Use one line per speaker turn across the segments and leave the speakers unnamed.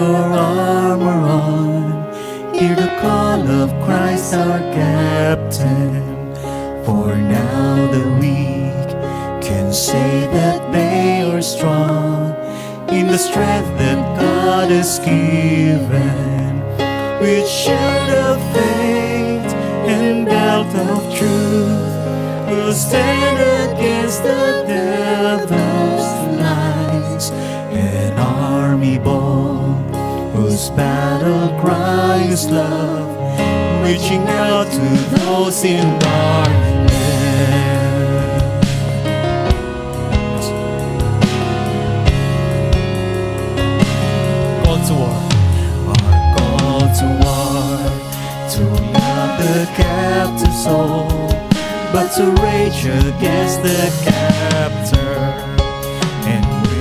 your armor on. Hear the call of Christ our captain. For now the weak can say that they are strong in the strength that God has given. With shield of faith and belt of truth, we'll stand against the devil's lies. An army bold, whose battle cry is love, reaching out to those in darkness.
Call to war.
Are called to war, to love the captive soul, but to rage against the captor. And we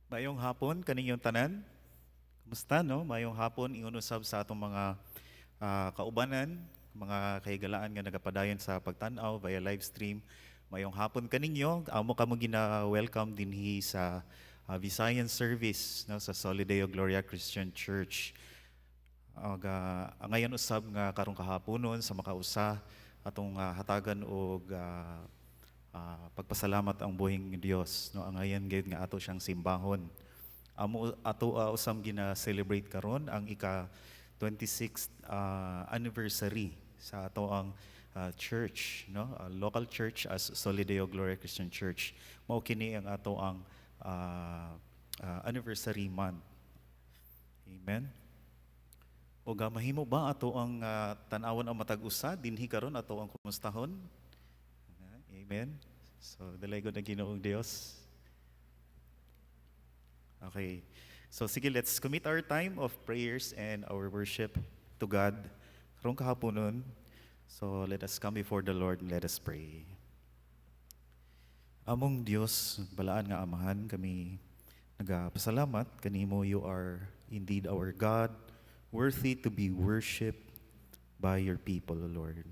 Maayong hapon kaninyong tanan. Kumusta, no? Maayong hapon ingon usab sa atong mga kaubanan, mga kahigalaan nga nagapadayon sa pagtan-aw via live stream. Maayong hapon kaninyo. Amo kamo gina-welcome dinhi sa Visayan service, no, sa Soli Deo Gloria Christian Church. Ug angayan usab nga karong kahaponon sa makausa atong hatagan og pagpasalamat ang buhing Dios, no, angayan gayud nga ato siyang simbahon. Amo ato usab gina-celebrate karon ang ika 26th anniversary sa ato ang church, no, local church as Soli Deo Gloria Christian Church. Mao kini ang ato ang anniversary month. Amen. O mahimo ba ato ang tan-awon ang matag usa dinhi karon, ato ang kumustahon? Amen. So dalaygon ang Ginoong Dios. Okay. So sige, let's commit our time of prayers and our worship to God karong kahaponon. So let us come before the Lord and let us pray. Among Dios, balaan nga Amahan, kami nagapasalamat kanimo. You are indeed our God, worthy to be worshipped by your people, O Lord.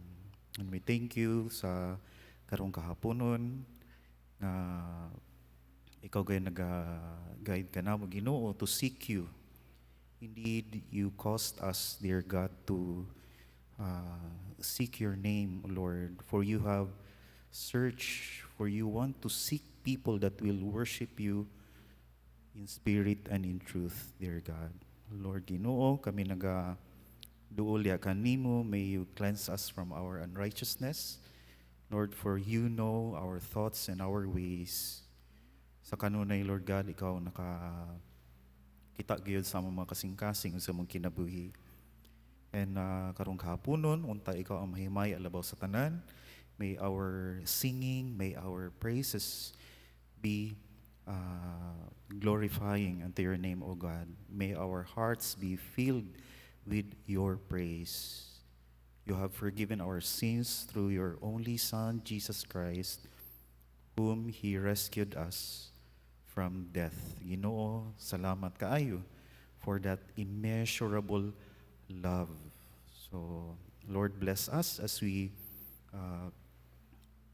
And we thank you sa karong kahaponon nga ikaw gay naga-guide ka namo, Ginoo, to seek you. Indeed, you caused us, dear God, to seek your name, O Lord, for you have searched, for you want to seek people that will worship you in spirit and in truth, dear God. Lord Ginoo, kami naga duol ya kanimo, may you cleanse us from our unrighteousness. Lord, for you know our thoughts and our ways. Sa kanunay, Lord God, ikaw naka kita gyud sa among mga kasing-kasing sa among kinabuhi. And karong kahaponon, unta ikaw ang mahimay alabang sa tanan. May our singing, may our praises be glorifying unto your name, O God. May our hearts be filled with your praise. You have forgiven our sins through your only Son, Jesus Christ, whom He rescued us from death. Ginoo, salamat kaayo for that immeasurable love. So, Lord, bless us as we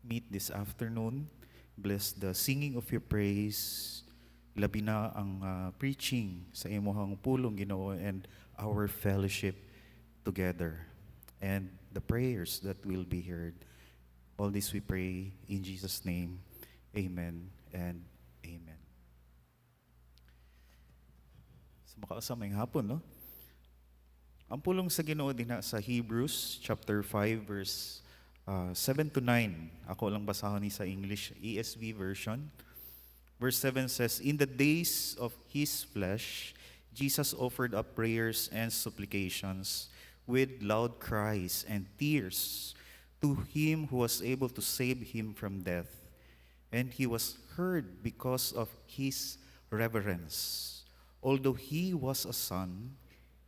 meet this afternoon. Bless the singing of your praise, labi na ang preaching sa imuhang pulong, Ginoo, and our fellowship together and the prayers that will be heard. All this we pray in Jesus' name. Amen and amen. Sa makausa, maayong hapon, no? Ang pulong sa Ginoo dinha sa Hebrews chapter 5 verse 7 to 9. Ako lang basahon ni sa English ESV version. Verse 7 says, "In the days of his flesh, Jesus offered up prayers and supplications with loud cries and tears to him who was able to save him from death. And he was heard because of his reverence. Although he was a son,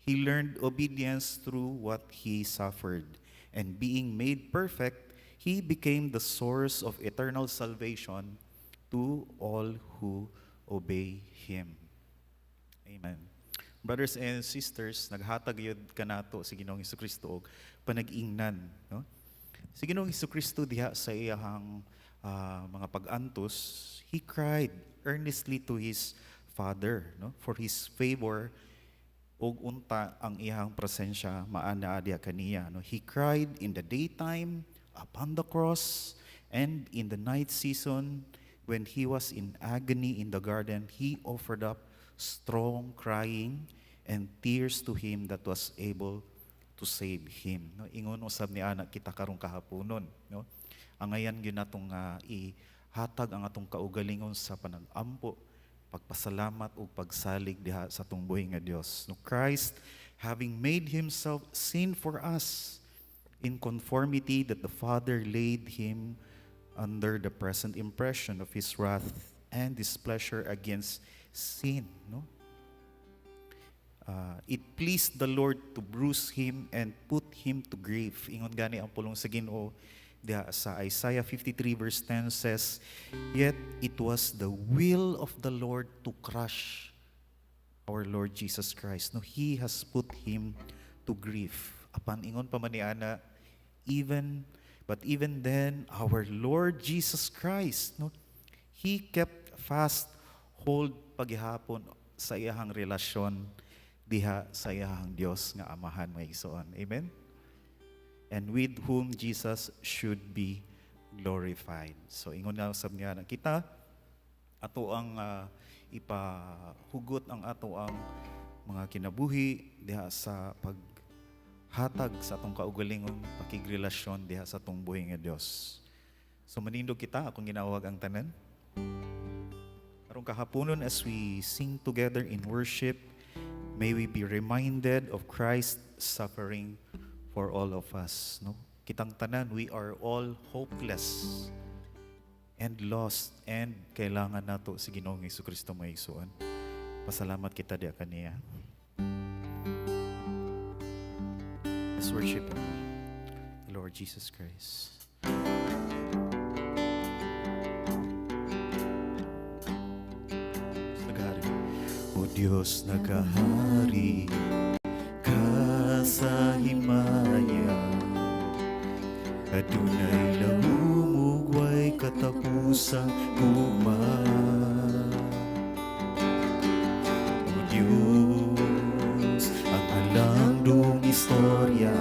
he learned obedience through what he suffered. And being made perfect, he became the source of eternal salvation to all who obey him." Amen. Brothers and sisters, naghatag gyud kanato si Ginoong Kristo og panag-ingnan, no? Si Ginoong Kristo diha sa iyahang mga pag-antos, he cried earnestly to his Father, no, for his favor ug unta ang iyang presensya maana diha kaniya, no? He cried in the daytime upon the cross, and in the night season when he was in agony in the garden, he offered up strong crying and tears to him that was able to save him, no? Ingon usab ni ana kita karong kahaponon, no? Angayan gyud natong ihatag ang atong kaugalingon sa panag-ampo, pagpasalamat ug pagsalig diha sa atong buhi nga Dios. No, Christ, having made himself sin for us in conformity that the Father laid him under the present impression of his wrath and displeasure against sin, no? It pleased the Lord to bruise him and put him to grief. Ingon gani ang pulong sa Ginoo Diha sa Isaiah 53 verse 10 says, "Yet it was the will of the Lord to crush our Lord Jesus Christ." No, He has put Him to grief. Apan ingon pa man ni ana, even but even then our Lord Jesus Christ, no, He kept fast hold pagihapon sa iyahang relasyon diha sa iyahang Dios nga Amahan, mga igsoon. Amen. And with whom Jesus should be glorified. So ingon nga usab niya na kita ato ang ipahugot ang ato ang mga kinabuhi diha sa paghatag sa atong kaugalingon pakigrelasyon diha sa atong buhi nga Dios. So manindog kita, akong ginawag ang tanan. Karong kahaponon, as we sing together in worship, may we be reminded of Christ's suffering for all of us. No? Kitang tanan, we are all hopeless and lost and kailangan nato si Ginoong Kristo, mga igsoon. Pasalamat kita diha kaniya. Let's worship the Lord Jesus Christ. Naghari. O Diyos, nagahari ka sa himaya. Adunay lamumugway katapusang gugma. O Diyos, ang halangdong istorya,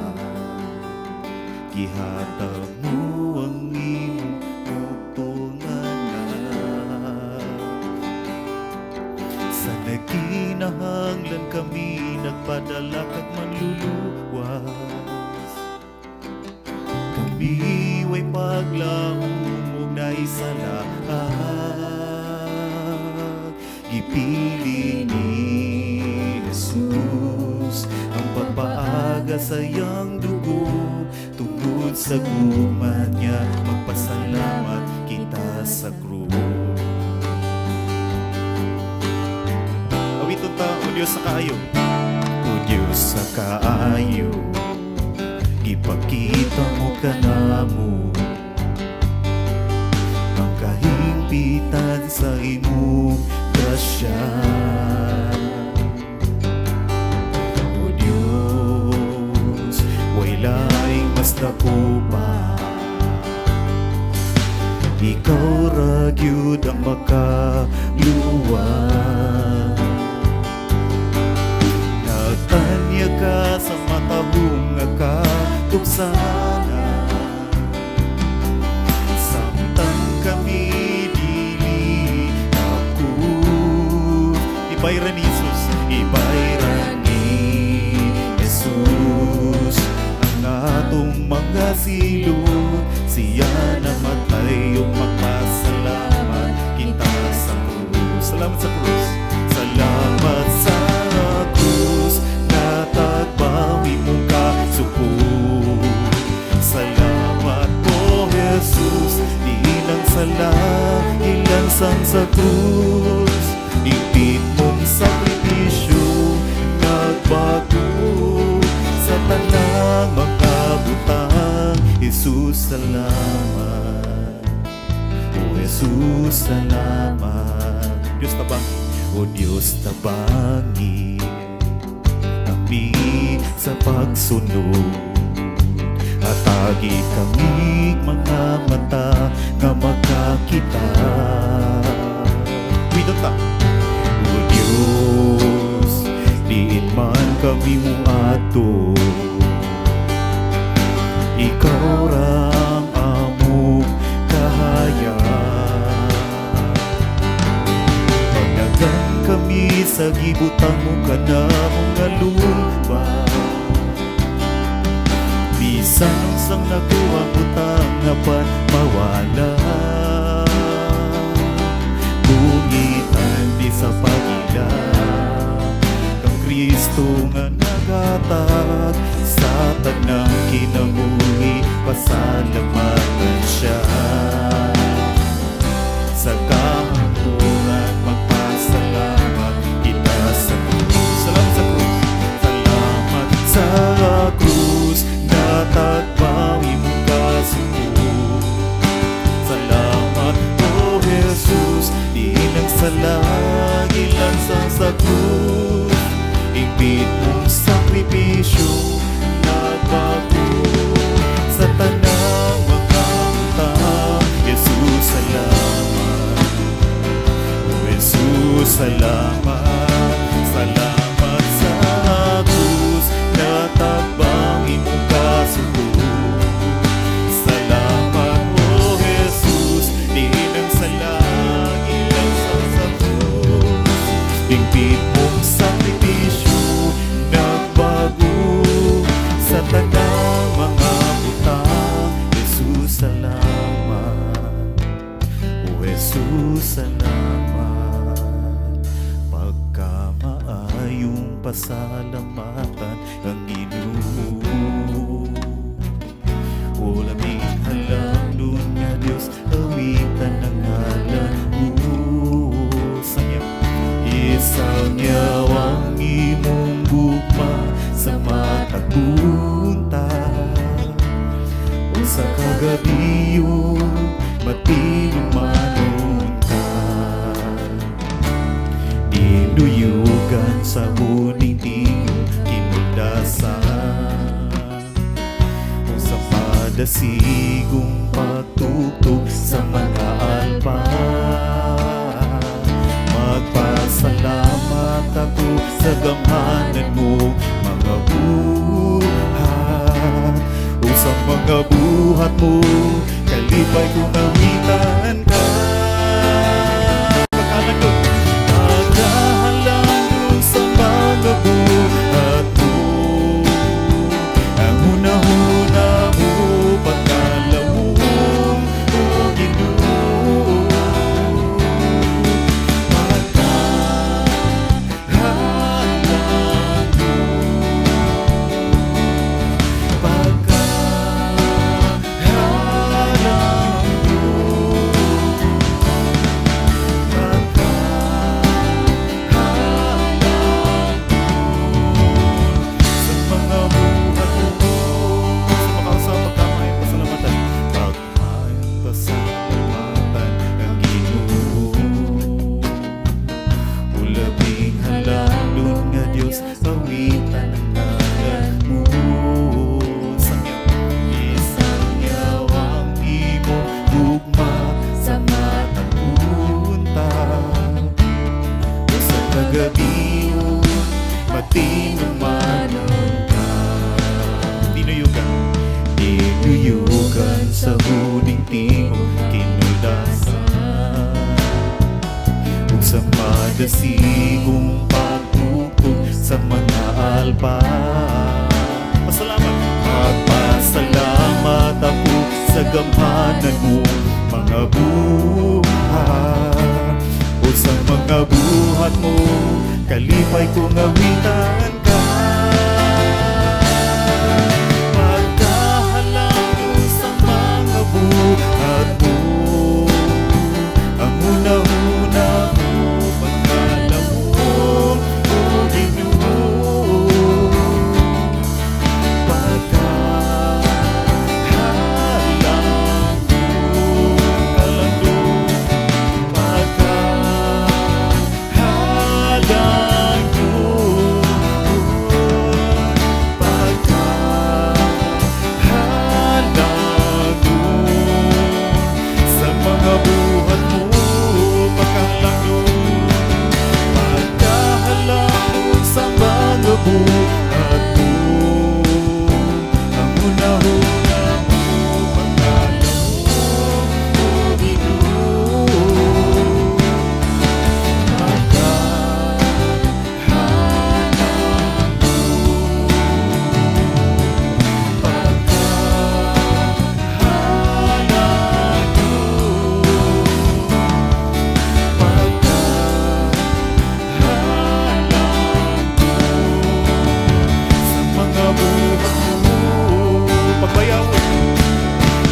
gihatag mo ang imong bugtong anak. Sa nagkinahanglan kami, nagpadala kag manluluwas. Kami way paglaom ug naisalag. Gipili ni Jesus ang pagpaaga sa iyang dugo tungod sa gugma niya. Magpasalamat kita sa krus. Awiton ta, O Diyos sa kaayo. O Diyos sa kaayo, ipakita mo kanamo ang kahimpitan sa imong grasya. O Diyos, way laing mas dako pa. Ikaw ra gyud ang makaluwas. Nagtanyag ka sa matahong nga katugsanan samtang kami dili takot. Ibayran ni Jesus, ibayran ni Jesus ang atong mga silot. Siya namatay ug magpasalamat kita sa krus. Salamat sa krus. Salamat sa krus, natagbawi mong kasuko. Salamat po, Jesus, di lang sala ilansang sa krus. Ipit mong sakripisyo, nagbago sa tanang mga butang. Jesus, salamat. O Jesus, salamat. Diyos, tabangi. O Diyos, tabangi kami sa pagsunod. Hatagi kami mga mata nga makakita. Wito ta. O Diyos, diin man kami muadto, ikaw rang among kahayag. Pagdagan kami sa gibutang mo kanamong nga lumba. Bisan unsang nakuha butang apan mawala. Bungitan di sa pagila kang Kristo nga nagatag sa tanang kinabuhi, pasalamatan siya. Sa kahangturan, magpasalamat kita sa krus. Salamat sa krus. Salamat sa krus, natagbawi mo. unta. Usa ka gabion, matinumanon ka. Dinuyugan sa huning tingog kinuldasan sa padasigong pagtugtog sa mga alpa. Magpasalamat ako sa gamhanan mo mga buhat o sa mga buhat mo, kalipay kong awitan ka. Pagkahalangdon, pagkahalangdon sa mga buhat mo. Ang hunahuna mo, pagkalawom o Ginoo. Pagkahalangdon, pagkahalangdon, pagkahalangdon sa mga buhat mo. Sa makausa, pagkamay pasalamatan, pagmayong pasalamatan ang Ginoo. O labing halangdon nga Dios, awitan ang ngalan mo. Sangyaw, isangyaw ang imong gugma sa matag unta. Usa ka gabion, matinumanon ka. Dinuyugan, dinuyugan sa huling tingog kinuldasan ug sa padasigong pagtugtog sa mga alpa. Pasalamat, magpasalamat ako sa gamhanan mo mga buhat o sa mga buhat mo, kalipay kong awitan ka. Pagkahalangdon sa mga buhat mo. Ang hunahuna mo, pagkalawom o Ginoo. Pagkahalangdon, kalandong, pagkahalangdon, pagkahalangdon sa mga buhat mo. Pagkahalangdon, pagkahalangdon sa mga buhat mo. Ang hunahuna mo, pagkalawom o Ginoo. Pagkahalangdon, pagkahalangdon, pagkahalangdon sa mga buhat mo. Pagbayawon,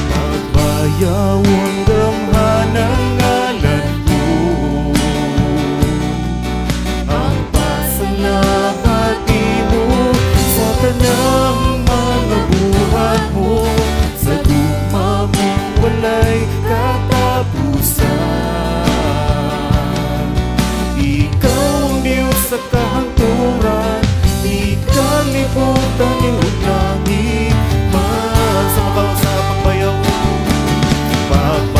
pagbayawon gamhanang ngalan mo. Ang pasalamat mo sa tanang mga buhat mo, sa gugma mong walay katapusan. Ikaw ang Diyos sa kahangturan, di kalibutan ni langit man. Sa makausa, pagbayawon, pagbayawon.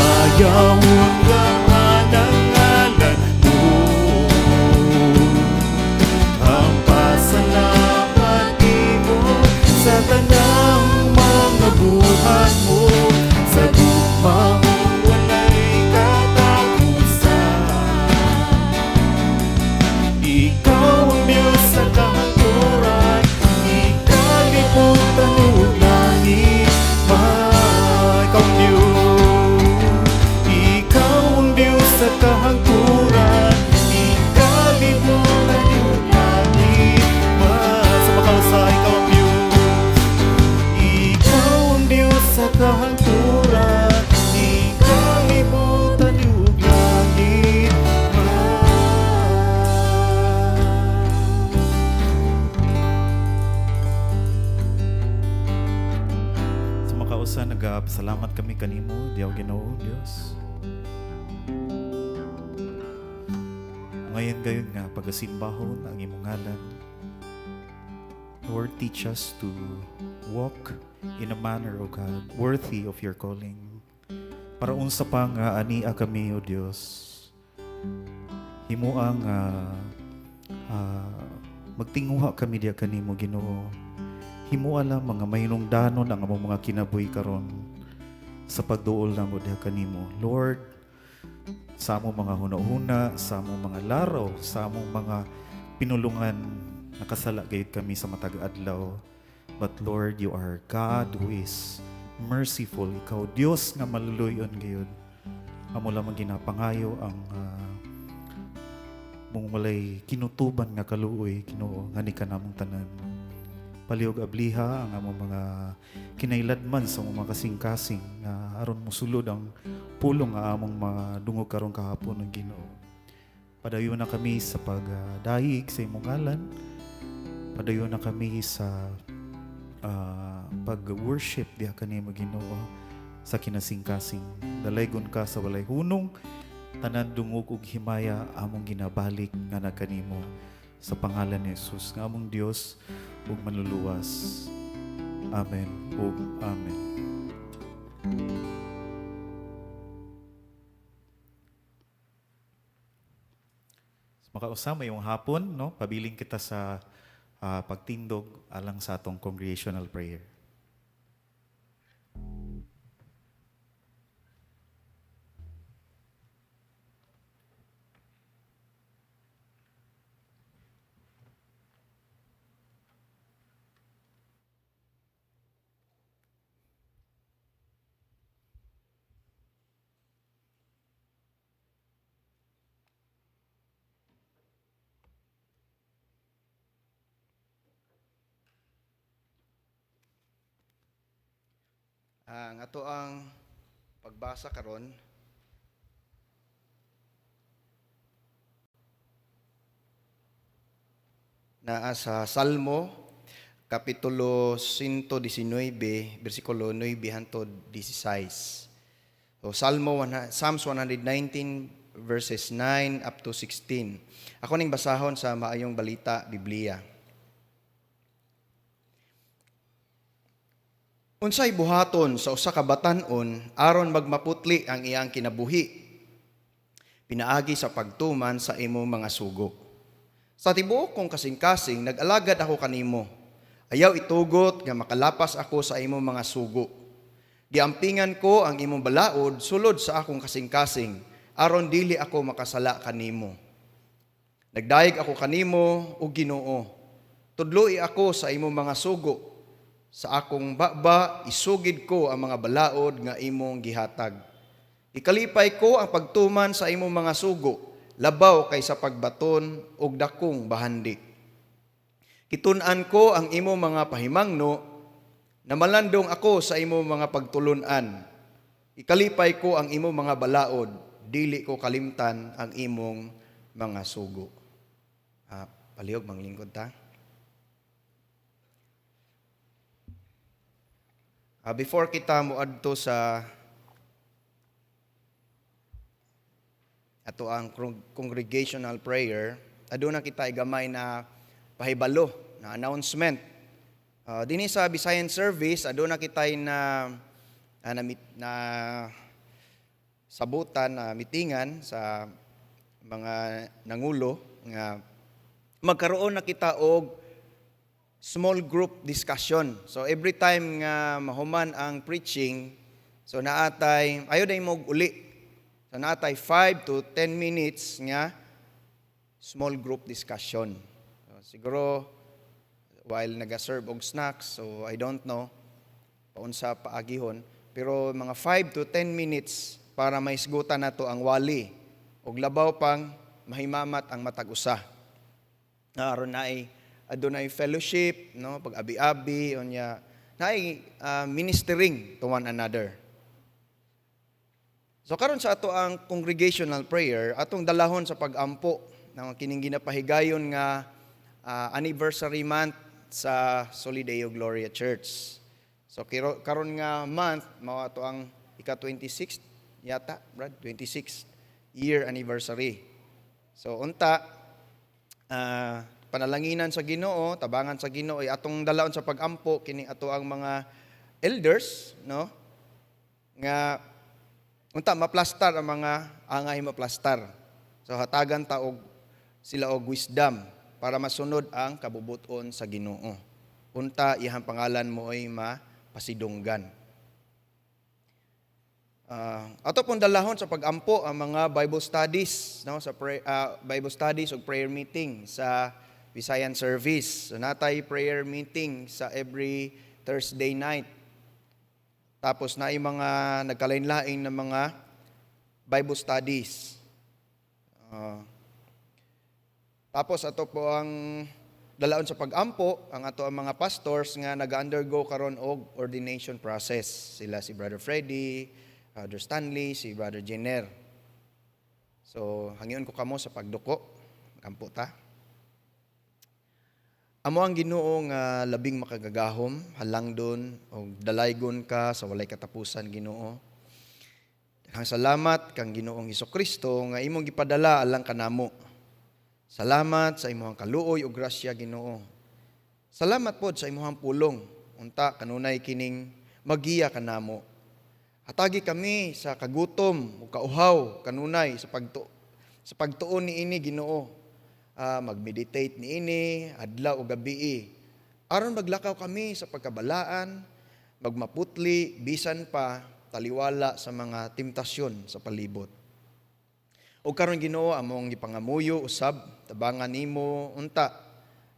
Makausa, nagapasalamat kami kanimo, Diyaw Ginoo, Dios. Ngayon gayon nga pagasimbahon ang imong ngalan. Lord, teach us to walk in a manner, O God, worthy of your calling. Para unsa pa nga ania kami, O Dios. Himoa nga magtinguha kami diya kanimo, Ginoo. Himoa lang mga mahinungdanon ang among mga kinabuhi karon sa pagduol namo diha kanimo. Lord, sa among mga hunahuna, sa among mga laraw, sa among mga pinulungan, nakasala gayud kami sa matag adlaw. But Lord, you are God who is merciful. Ikaw, Dios nga maluluyon gayud. Amo lamang ginapangayo ang mong walay kinutuban nga kaluoy, Ginoo, nga ni kanamong tanan. Palihog abliha ang among mga kinailadman sa among mga kasing-kasing nga aron mosulod ang pulong nga among madungog karong kahapon ng Ginoo. Padayon na kami sa pagdayeg sa imong ngalan. Padayon na kami sa pag-worship diha kanimo, Ginoo, sa kinasing-kasing. Dalaygon ka sa walay hunong, tanan dungog ug himaya among ginabalik nga kanimo sa pangalan ni Jesus nga among Dios ug manluluwas. Amen ug amen. Makausa, maayong hapon, no? Pabiling kita sa pagtindog alang sa atong congregational prayer.
Ang ato ang pagbasa karon naa sa Salmo kapitulo 119 bersikulo 9 hangtod 16. So Psalms 119 verses 9 up to 16. Ako ning basahon sa Maayong Balita Biblia. Unsay buhaton sa usa ka batan-on aron magmaputli ang iyang kinabuhi? Pinaagi sa pagtuman sa imong mga sugo. Sa tibuok kong kasing-kasing nag-alagad ako kanimo. Ayaw itugot nga makalapas ako sa imong mga sugo. Giampingan ko ang imong balaod sulod sa akong kasing-kasing aron dili ako makasala kanimo. Nagdayeg ako kanimo, o Ginoo. Tudloi ako sa imong mga sugo. Sa akong baba, isugid ko ang mga balaod nga imong gihatag. Ikalipay ko ang pagtuman sa imong mga sugo, labaw kaysa pagbaton og dakong bahandi. Kitun-an ko ang imong mga pahimangno, namalandong ako sa imong mga pagtulun-an. Ikalipay ko ang imong mga balaod, dili ko kalimtan ang imong mga sugo. Palihog, manglingkod ta. Before kita moadto sa ato ang congregational prayer, aduna kita gamay na pahibalo na announcement. Dinhi sa Visayan service, aduna kita na sabutan na mitingan sa mga nangulo nga magkaroon na kita og small group discussion. So every time nga mahuman ang preaching, so naatay, ayo day mo uli. So naatay 5 to 10 minutes nga small group discussion. So, siguro while naga-serve og snacks, so I don't know paunsa paagihon, pero mga 5 to 10 minutes para maisgutan nato ang wali og labaw pang mahimamat ang matag usa. Aron naay adunay fellowship, no, pag-abi-abi unya naay ministering to one another. So karon sa ato ang congregational prayer, atong dalahon sa pag-ampo ng kining ginapahigayon nga anniversary month sa Soli Deo Gloria Church. So karon nga month mao ato ang ika 26 yata, Brad, 26 year anniversary. So unta panalanginan sa Ginoo, tabangan sa Ginoo ay atong dalaon sa pagampo kini ato ang mga elders, no? Nga unta maplastar ang mga angay maplastar. So hatagan ta og sila og wisdom para masunod ang kabubuton sa Ginoo. Unta iyang pangalan mo ay mapasidunggan. Ato pong dalahon sa pagampo ang mga Bible studies, no, sa Bible studies ug prayer meeting sa Visayan service. So natay prayer meeting sa every Thursday night. Tapos na mga nagkalain-lain na mga Bible studies. Tapos ato po ang dalaon sa pagampo ang ato ang mga pastors nga nag-undergo karon og ordination process. Sila si Brother Freddy, Brother Stanley, si Brother Jenner. So hangyoon ko kamo sa pagduko. Kampo ta. Amo ang Ginoo nga labing makagagahom, halangdon og dalaygon ka sa walay katapusan, Ginoo. Daghang salamat kang Ginoong Kristo nga imong gipadala alang kanamo. Salamat sa imong kaluoy ug grasya, Ginoo. Salamat pod sa imong pulong. Unta kanunay kining magiya kanamo. Hatagi kami sa kagutom ug kauhaw kanunay sa pagtuon niini, Ginoo. Mag-meditate niini adlaw ug gabii. Aron maglakaw kami sa pagkabalaan, magmaputli bisan pa taliwala sa mga temptasyon sa palibot. O karon, Ginoo, among gipangamuyo usab, tabangan nimo unta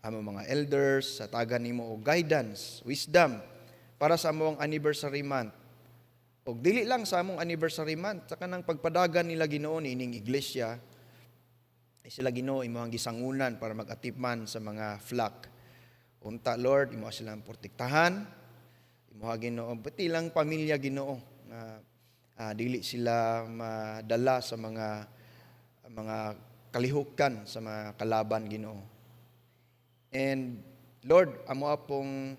among mga elders, hatagan nimo og guidance, wisdom para sa among anniversary month. Og dili lang sa among anniversary month, sa kanang pagpadagan nila, Ginoo, niining iglesia, ay sila, Ginoo, imong gisangunan para mag-atiman sa mga flock. Unta, Lord, imo silang protektahan. Imo, Ginoo, pati lang pamilya, Ginoo, nga dili sila madala sa mga kalihukan sa mga kalaban, Ginoo. And Lord, amo apong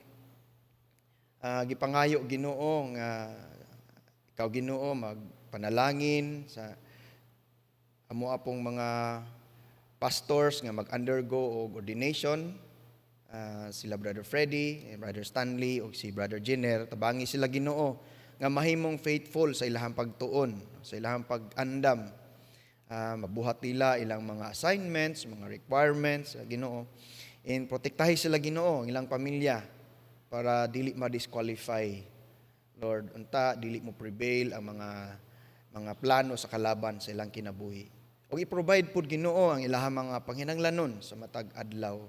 gipangayo, Ginoo, nga ikaw, Ginoo, magpanalangin sa amo apong mga pastors nga mag-undergo og ordination, sila Brother Freddy, eh, Brother Stanley ug si Brother Jenner. Tabangi sila, Ginoo, nga mahimong faithful sa ilahang pagtuon, sa ilahang pag-andam. Mabuhat nila ilang mga assignments, mga requirements, Ginoo. And protektahi sila, Ginoo, ang ilang pamilya para dili ma-disqualify. Lord, unta dili mo prevail ang mga plano sa kalaban sa ilang kinabuhi. Ug i-provide pud, Ginoo, ang ilahang mga panginahanglanon sa matag adlaw.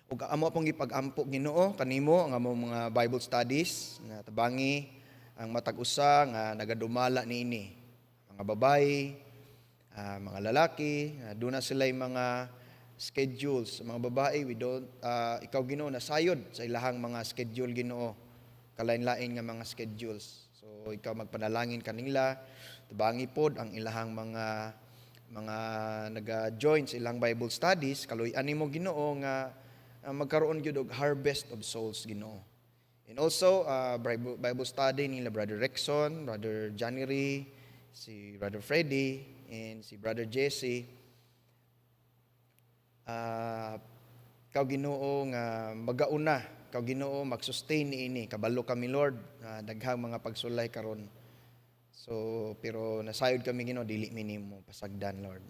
Ug amo pong gipag-ampo, Ginoo, kanimo ang among mga Bible studies nga tabangi ang matag usa nga nagadumala niini. Mga babae, mga lalaki, duna sila mga schedules. Sa mga babae, we don't ikaw, Ginoo, nasayod sa ilahang mga schedule, Ginoo. Kalain-lain nga mga schedules. So ikaw magpanalangin kanila, tabangi pod ang ilahang mga naga-join sa ilang Bible studies, kaluy-an nimo, Ginoo, nga magkaroon gyud og harvest of souls, Ginoo. And also Bible study nila Brother Rexon, Brother January, si Brother Freddy, and si Brother Jesse. Ikaw, Ginoo, nga magauna, ikaw, Ginoo, mag-sustain niini. Kabalo kami, Lord, daghang mga pagsulay karon. So pero nasayod kami, Ginoo, dili mi nimo pasagdan, Lord.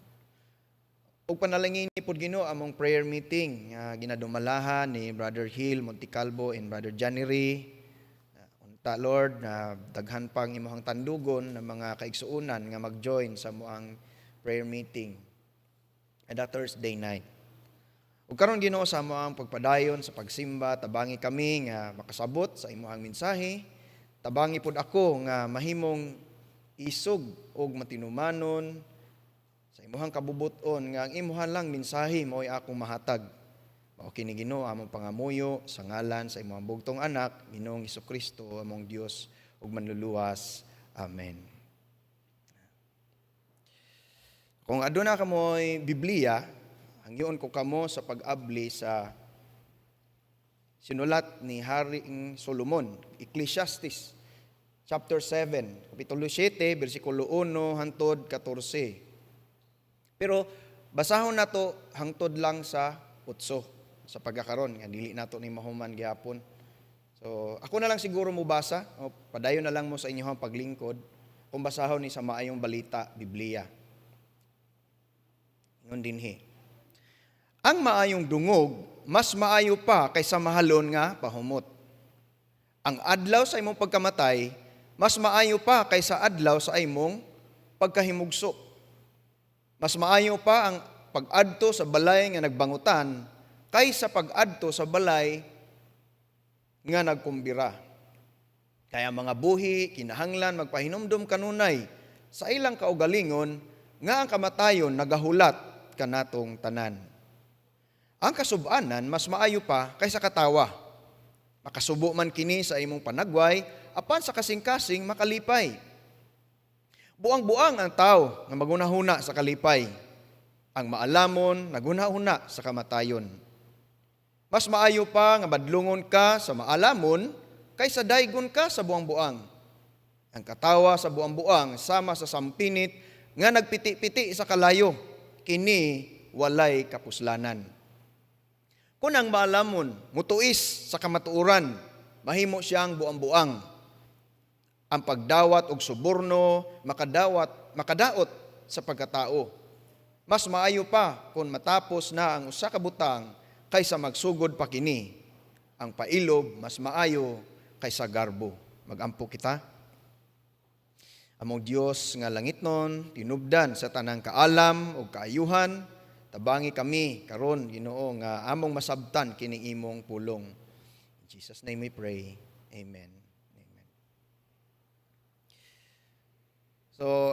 Ug panalangin pod, Ginoo, among prayer meeting nga ginadumalahan ni Brother Hill Monticalbo and Brother January. Unta, Lord, na daghan pang imong tandugon ng mga kaigsuonan nga mag-join sa among prayer meeting and that Thursday night. Ug karon, Ginoo, sa among pagpadayon sa pagsimba, tabangi kami nga makasabot sa imong mensahe. Tabangi pod ako nga mahimong isog og matinumanon sa imong kabubuton nga ang imuhan lang mensahe mao'y akong mahatag. Mao kini, Ginoo, among pangamuyo sa ngalan sa imong bugtong anak, Ginoong Kristo, among Dios ug manluluwas. Amen. Kung aduna kamoy Biblia, hangyoon ko kamo sa pag-abli sa Sinulat ni Haring Solomon, Ecclesiastes chapter 7, kapitulo 7, bersikulo 1 hangtod 14. Pero basahon nato hangtod lang sa 8 sa pagkakaron nga dili nato ni mahuman gihapon. So, ako na lang siguro mo basa, o padayon na lang mo sa inyong paglingkod kung basahon ni sa Maayong Balita Biblia. Ingon dinhi: "Ang maayong dungog mas maayo pa kaysa mahalon nga pahumot. Ang adlaw sa imong pagkamatay mas maayo pa kaysa adlaw sa imong pagkahimugso. Mas maayo pa ang pag-adto sa balay nga nagbangutan kaysa pag-adto sa balay nga nagkumbira. Kaya mga buhi kinahanglan magpahinumdom kanunay sa ilang kaugalingon nga ang kamatayon nagahulat kanatong tanan. Ang kasubanan mas maayo pa kaysa katawa. Makasubo man kini sa imong panagway, apan sa kasing-kasing makalipay. Buang-buang ang tao nga magunahuna sa kalipay. Ang maalamon nagunahuna sa kamatayon. Mas maayo pa nga badlungon ka sa maalamon kaysa daygon ka sa buang-buang. Ang katawa sa buang-buang sama sa sampinit nga nagpiti-piti sa kalayo, kini walay kapuslanan. Kung ang maalamon mutuis sa kamatuoran, mahimo siyang buang-buang. Ang pagdawat og suborno makadaot sa pagkatao. Mas maayo pa kung matapos na ang usa ka butang kaysa magsugod pa kini. Ang pailob mas maayo kaysa garbo." Magampo kita. Among Dios nga langitnon, tinubdan sa tanang kaalam ug kaayuhan, tabangi kami karon, Ginoo, nga among masabtan kining imong pulong. In Jesus' name we pray. Amen. Amen. So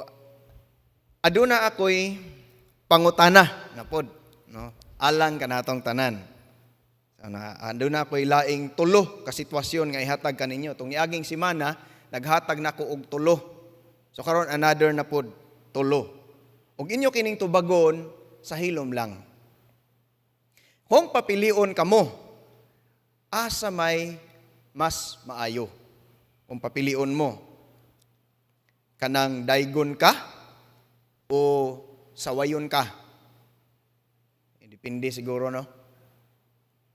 aduna ako'y pangutana na pod, no, alang kanatong tanan. So, na aduna ako'y laing tulo ka sitwasyon nga ihatag kaninyo. Tong niaging semana naghatag nako og tulo. So karon another na pod, tulo. Ug inyo kining tubagon sa hilom lang. Kung papilion kamo, asa may mas maayo? Kung papilion mo, kanang daygon ka o sawayon ka? Eh, depende siguro, no?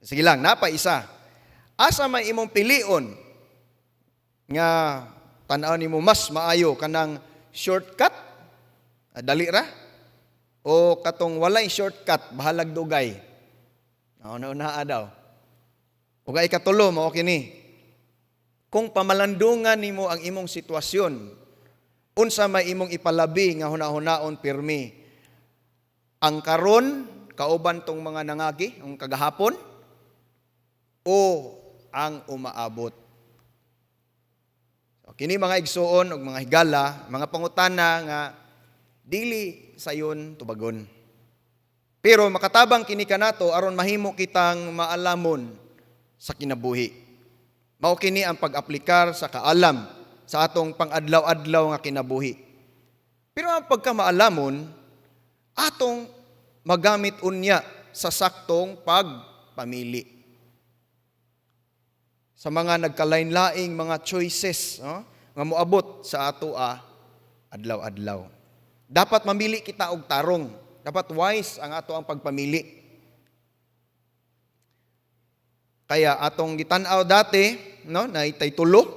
Sige lang, napa isa. Asa may imong pilion nga tan-aw nimo mas maayo, kanang shortcut, dali ra, o katong walay shortcut, bahalag dugay? Nauna daw. Ug ay ikatulo, mao kini: Kung pamalandungan nimo ang imong sitwasyon, unsa may imong ipalabi nga hunahunaon pirmi? Ang karon kauban tong mga nangagi, ang kagahapon, o ang umaabot? So, kini mga igsuon ug mga higala, mga pangutana nga dili sayon tubagon. Pero makatabang kini kanato aron mahimo kitang maalamon sa kinabuhi. Mao kini ang pag-aplikar sa kaalam sa atong pang-adlaw-adlaw nga kinabuhi. Pero ang pagkamaalamon atong magamit unya sa saktong pagpamili. Sa mga nagkalain-laing mga choices, no, nga moabot sa ato adlaw-adlaw. Dapat mamili kita og tarong. Dapat wise ang ato ang pagpamili. Kaya atong gitan-aw dati, no, na itay tulo.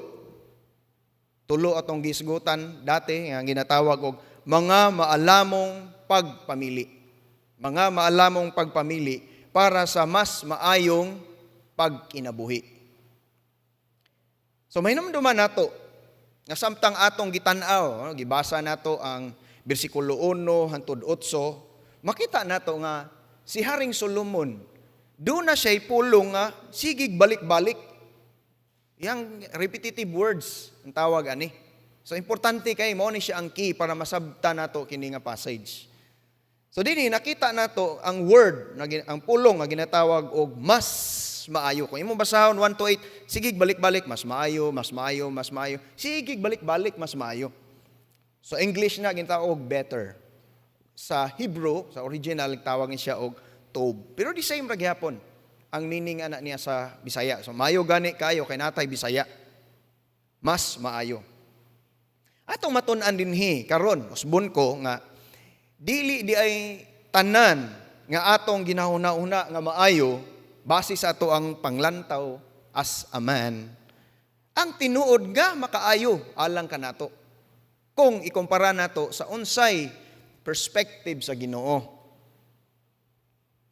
Tulo atong gisgutan dati nga ginatawag og mga maalamong pagpamili. Mga maalamong pagpamili para sa mas maayong pagkinabuhi. So mahinumduman nato nga samtang atong gitan-aw, no, gibasa nato ang bersikulo 1 hangtod 8, makita nato nga si Haring Solomon duna siya'y pulong nga sigig balik-balik. Yang repetitive words ang tawag ani. So importante kay mao ni siya ang key para masabta nato kini nga passage. So dinhi nakita nato ang word na ang pulong nga ginatawag og "mas maayo". Kung imong basahon 1 to 8, sige balik-balik, mas maayo, mas maayo, mas maayo. Sige balik-balik, mas maayo. So English na ginatawag og "better". Sa Hebrew, sa original, tawag ni siya og "tob". Pero the same ra gihapon. Ang meaning ana niya sa Bisaya. So maayo gani kayo kay natay Bisaya. Mas maayo. Atong matun-an dinhi karon, usbon ko nga dili di ay tanan nga atong ginahuna-huna nga maayo base sa ato ang panglantaw as a man ang tinuod nga makaayo alang kanato kung ikumpara nato sa unsay perspective sa Ginoo.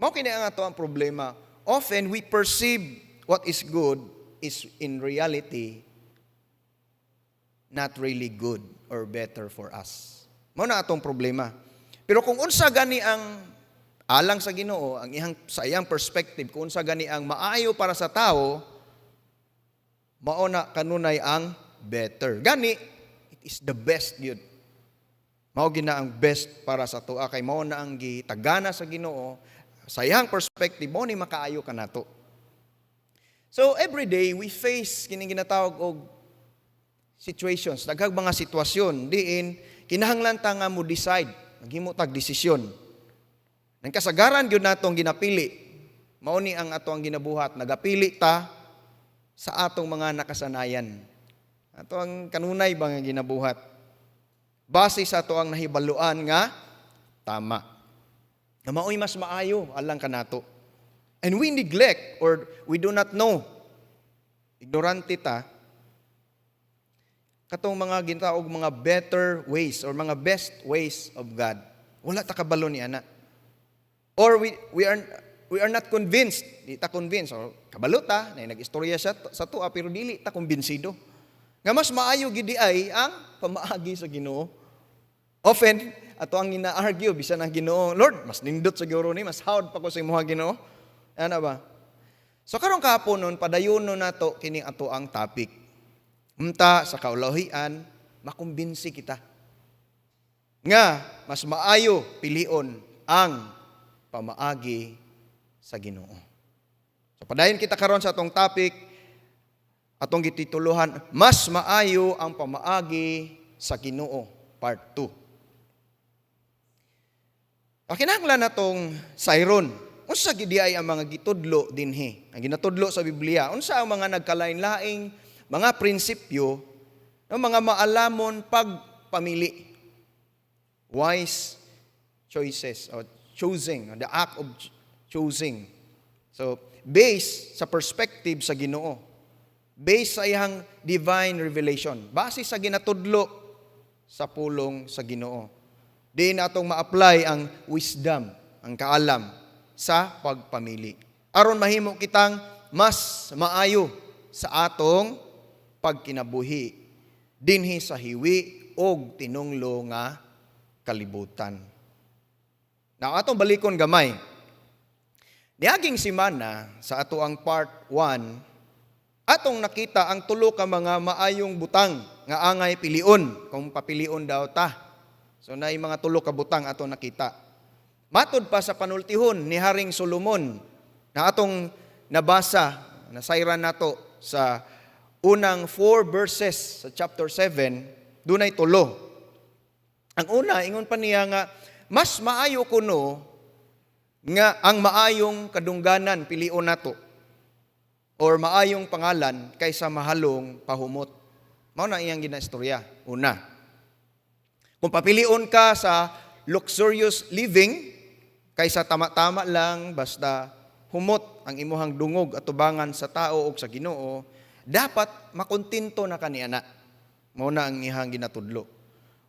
Mao kini ang ato ang problema. Often we perceive what is good is in reality not really good or better for us. Mao na atong problema. Pero kung unsa gani ang alang sa Ginoo, ang iyang sa iyang perspective, kung unsa gani ang maayo para sa tao, mao na kanunay ang better. Gani, it is the best yun. Mao gina ang best para sa atoa kay mao na ang gitagana sa Ginoo sa iyang perspective, mao ni makaayo kanato. So every day we face kining ginatawag og situations, daghang mga sitwasyon diin kinahanglan ta nga mo decide, maghimo tag desisyon. Nang kasagaran gyud natong ginapili, mao ni ang ato ang ginabuhat, nagapili ta sa atong mga nakasanayan. Ato ang kanunay ba nga ginabuhat? Base sa ato ang nahibaluan nga tama. Nga mao'y mas maayo alang kanato. And we neglect or we do not know. Ignorante ta katong mga ginatawag mga better ways or mga best ways of God. Wala ta kabalo ni ana. Or we are not convinced. Di ta convinced or kabalo ta na nag-istorya siya sa atoa pero dili ta kumbinsido nga mas maayo gid ay ang pamaagi sa Ginoo. Often ato ang ina-argue bisan ang Ginoo, "Lord, mas nindot sa siguro ni, mas hawd pa ko sa imuha, Ginoo." Ana ba? So karong kahaponon, padayonon nato kini ato ang topic. Unta sa kaulahian makumbinsi kita nga mas maayo pilion ang pamaagi sa Ginoo. So padayon kita karon sa atong topic, atong gitituluhan, "Mas Maayo ang Pamaagi sa Ginoo," part 2. Kinahanglan natong sayron. Unsa gid ay ang mga gitudlo dinhi? Ang ginatudlo sa Biblia, unsa ang mga nagkalain-laing mga prinsipyo ng mga maalamon pagpamili? Wise choices or choosing, the act of choosing. So, based sa perspective sa Ginoo. Based sa iyang divine revelation. Base sa ginatudlo sa pulong sa Ginoo. Di natong ma-apply ang wisdom, ang kaalam sa pagpamili. Aron mahimo kitang mas maayo sa atong pagkinabuhi dinhi sa hiwi og tinunglo nga kalibutan. Now, atong balikon gamay. Niaging simana sa ato ang part 1, atong nakita ang tulo ka mga maayong butang nga angay pilion kung papilion daw ta. So naay mga tulo ka butang atong nakita. Matod pa sa panultihon ni Haring Solomon na atong nabasa, nasayran nato sa unang four verses sa chapter 7, dunay tulo. Ang una, ingon pa niya nga, mas maayo kuno nga ang maayong kadungganan pilion nato or maayong pangalan kaysa mahalong pahumot. Mao na iyang ginaistorya. Una, kung papilion ka sa luxurious living kaysa tama-tama lang basta humot ang imuhang dungog atubangan sa tao o sa Ginoo, dapat makontento na kaniya na. Mao na ang iyang ginatudlo.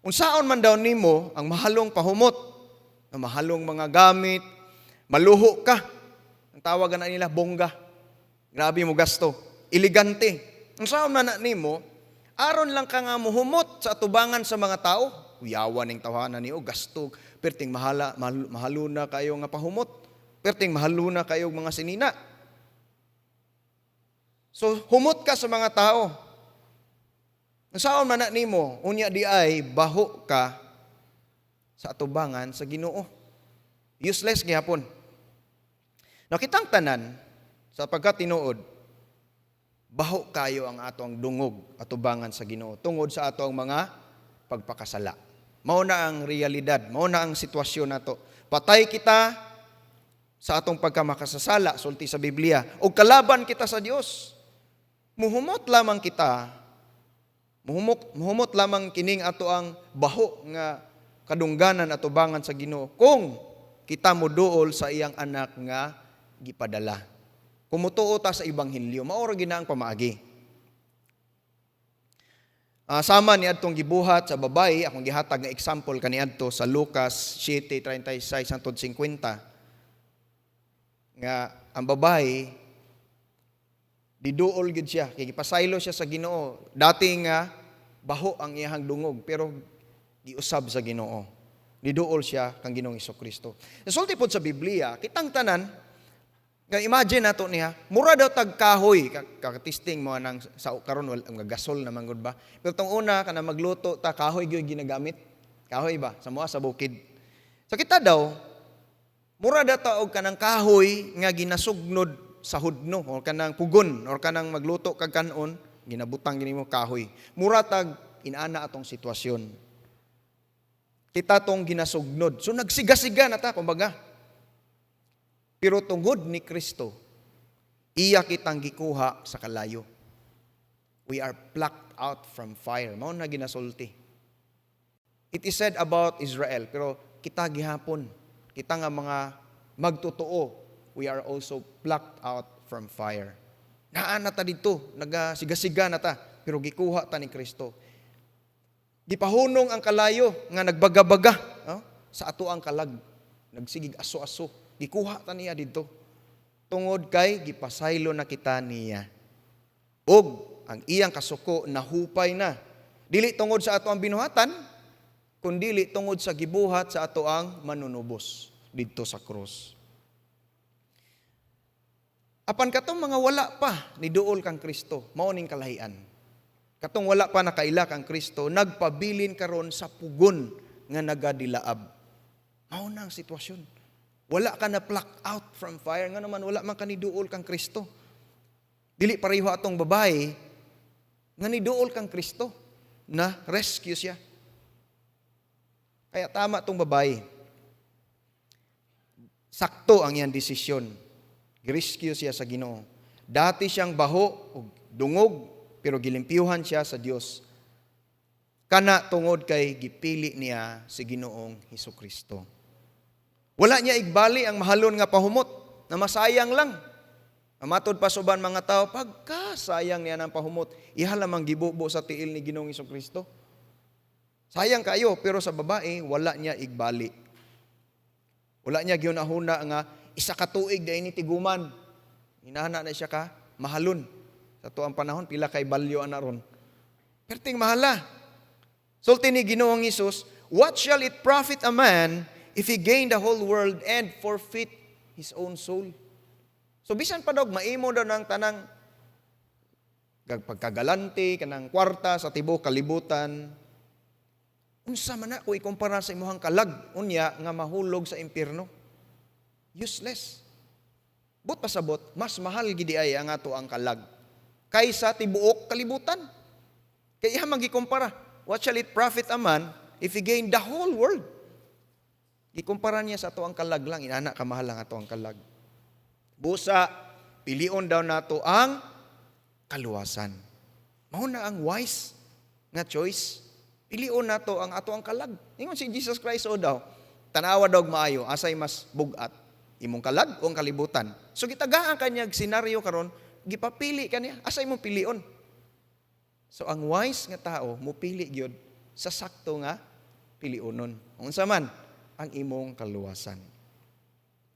Unsaon man daw nimo ang mahalong pahumot, ang mahalong mga gamit, maluho ka. Ang tawag na nila, bongga. Grabe mo gasto. Elegante. Unsaon man na nimo, aron lang ka nga muhumot sa atubangan sa mga tao. Uyawan ning tawhana ni o gasto, perting mahala mahal, mahaluna kayo nga pahumot. Perting mahaluna kayo mga sinina. So humot ka sa mga tao. Unsaon man na nimo, unya di ay baho ka sa atubangan sa Ginoo. Useless gihapon. Nakitang tanan sa pagkatinuod, baho kayo ang ato ang dungog atubangan sa Ginoo tungod sa ato ang mga pagpakasala. Mao na ang realidad, mao na ang sitwasyon nato. Patay kita Sa atong pagkamakasasala, sulti sa Biblia, o kalaban kita sa Dios. Muhumot lamang kita, muhumot lamang kining ato ang baho nga kadungganan atubangan sa Ginoo kung kita moduol sa iyang anak nga gipadala. Kung mutuo ta sa ebanghelyo, mao ra gina ang pamaagi. Sama ni adtong gibuhat sa babae, akong gihatag nga example kaniadto sa Lucas 7:36 hangtod 50, nga ang babae diduol gid siya kay gipasaylo siya sa Ginoo. Dati nga baho ang iyang dungog, pero giusab sa Ginoo. Diduol siya kang Ginoong Kristo. Nasulti pod sa Biblia, kitang tanan nga, imagine nato niya, mura daw tag kahoy. Kakatisting mo nang sa karon, wala nga gasol na manggod ba, pero tong una kana magluto ta, kahoy gyud ginagamit, kahoy ba sa mua sa bukid. So kita daw, mura daw ta og kanang kahoy nga ginasugnod sa hudno or kanang pugon or kanang magluto kag kanon, ginabutang gini mo kahoy. Mura tag inana atong sitwasyon. Kita tong ginasugnod. So nagsiga-siga na ta kumbaga. Pero tungod ni Kristo, iya kitang gikuha sa kalayo. We are plucked out from fire. Mao na ginasulti. It is said about Israel, pero kita gihapon, kita nga mga magtotoo, we are also plucked out from fire. Naa na ta dito, nagasiga-siga na ta, pero gikuha ta ni Kristo. Gipahunong ang kalayo nga nagbaga-baga, no, sa ato ang kalag. Nagsigig aso-aso. Gikuha ta niya dito. Tungod kay gipasaylo na kita niya. Og ang iyang kasuko nahupay na. Dili tungod sa ato ang binuhatan, kundili tungod sa gibuhat sa ato ang manunubos didto sa krus. Apan katong mga wala pa ni duol kang Kristo, mao ning kalahian. Katong wala pa nakaila kang Kristo, nagpabilin karon sa pugon nga nagadilaab. Mao na ang sitwasyon. Wala ka na pluck out from fire, nga naman wala man ka ni duol kang Kristo. Dili pareho atong babae nga niduol kang Kristo na rescue siya. Kaya tama tong babae. Sakto ang iyang desisyon. Girescue siya sa Ginoo. Dati siyang baho ug dungog, pero gilimpyuhan siya sa Dios. Kana tungod kay gipili niya si Ginoong Hesus Kristo. Wala niya igbali ang mahalon nga pahumot na masayang lang. Matod pa sa uban mga tao, pagka sayang niya ng pahumot, iha lamang gibubo sa tiil ni Ginoong Hesus Kristo. Sayang kayo, pero sa babae, wala niya igbali. Wala niya gihuna-huna nga isa ka tuig dahil ni tiguman. Inana na siya ka mahalon. Sa tuang panahon, pila kay balyo ana ron. Perting mahala. Sulti ni Ginoong Hesus, "What shall it profit a man if he gain the whole world and forfeit his own soul?" So bisan pa daw maimo daw ng tanang pagkagalante kanang kwarta sa tibuok kalibutan, unsa man na kung ikumpara sa imuhang kalag unya nga mahulog sa impyerno? Useless. But pasabot, mas mahal gidi ay ang ato ang kalag kaysa tibuok kalibutan. Kay iya magikumpara, "What shall it profit a man if he gain the whole world?" Gikumpara niya sa ato ang kalag lang, inana kamahal ang ato ang kalag. Busa, pilion daw nato ang kaluwasan. Mao na ang wise nga choice. Pilion nato ang ato ang kalag. Ingon si Jesus Christ o daw, tanawa daw maayo, asay mas bugat, imong kalag o ang kalibutan? So gitagaan kanyag senaryo karon, gipapili kaniya, asay imong pilion? So ang wise nga tao mupili gyud sa sakto nga pilionon. Unsa man ang imong kaluwasan.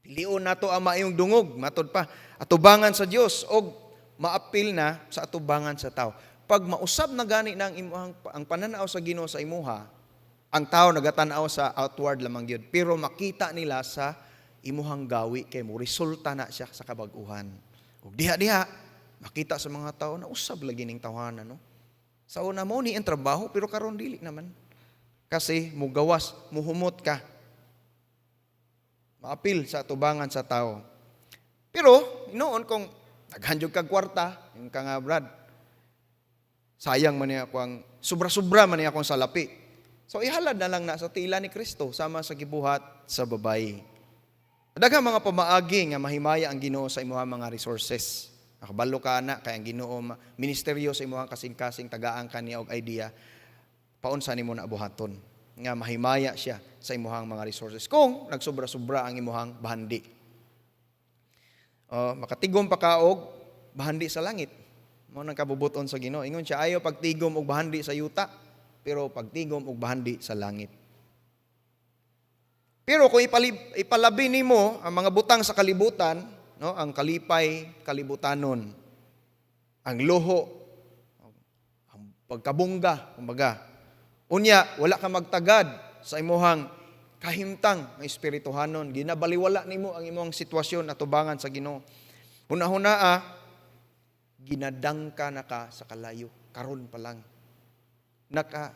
Pilion nato ang maayong dungog, matod pa, atubangan sa Dios og maapil na sa atubangan sa tao. Pag mausab na gani na ang imuhang ang pananaw sa Ginoo sa imuha, ang tao nagatan-aw sa outward lamang gyud, pero makita nila sa imuhang gawi kay mo resulta na siya sa kabag-uhan. Ug diha-diha makita sa mga tao na usab lagi ning tawhana, no. Sa una mo ni ang trabaho, pero karon dili naman. Kasi mugawas, muhumot ka. Maapil sa atubangan sa tao. Pero inoon kung daghan jud kag kwarta, yung ka nga, "Brad, sayang man niya ako ang sobra-sobra man niya akong salapi." So ihalad na lang na sa tila ni Kristo sama sa gibuhat sa babae. Daghang mga pamaagi nga mahimaya ang Ginoo sa imuhang mga resources. Nakabalo ka ana kay ang Ginoo ministeryo sa imuhang kasing-kasing, tagaan ka niya og idea paunsa nimo na buhaton nga mahimaya siya sa imuhang mga resources kung nagsobra-sobra ang imuhang bahandi. Oh, makatigom pa ka og bahandi sa langit. Mao nang kabubuton sa Ginoo. Ingon siya, ayaw pagtigom og bahandi sa yuta, pero pagtigom og bahandi sa langit. Pero kung ipalabi nimo ang mga butang sa kalibutan, no, ang kalipay kalibutanon, ang luho, ang pagkabongga, kumbaga. Unya, wala ka magtagad sa imuhang kahimtang ng espirituhanon, ginabaliwala nimo ang imong sitwasyon atubangan sa Ginoo. Hunahuna ginadangka na ka sa kalayo karon pa lang.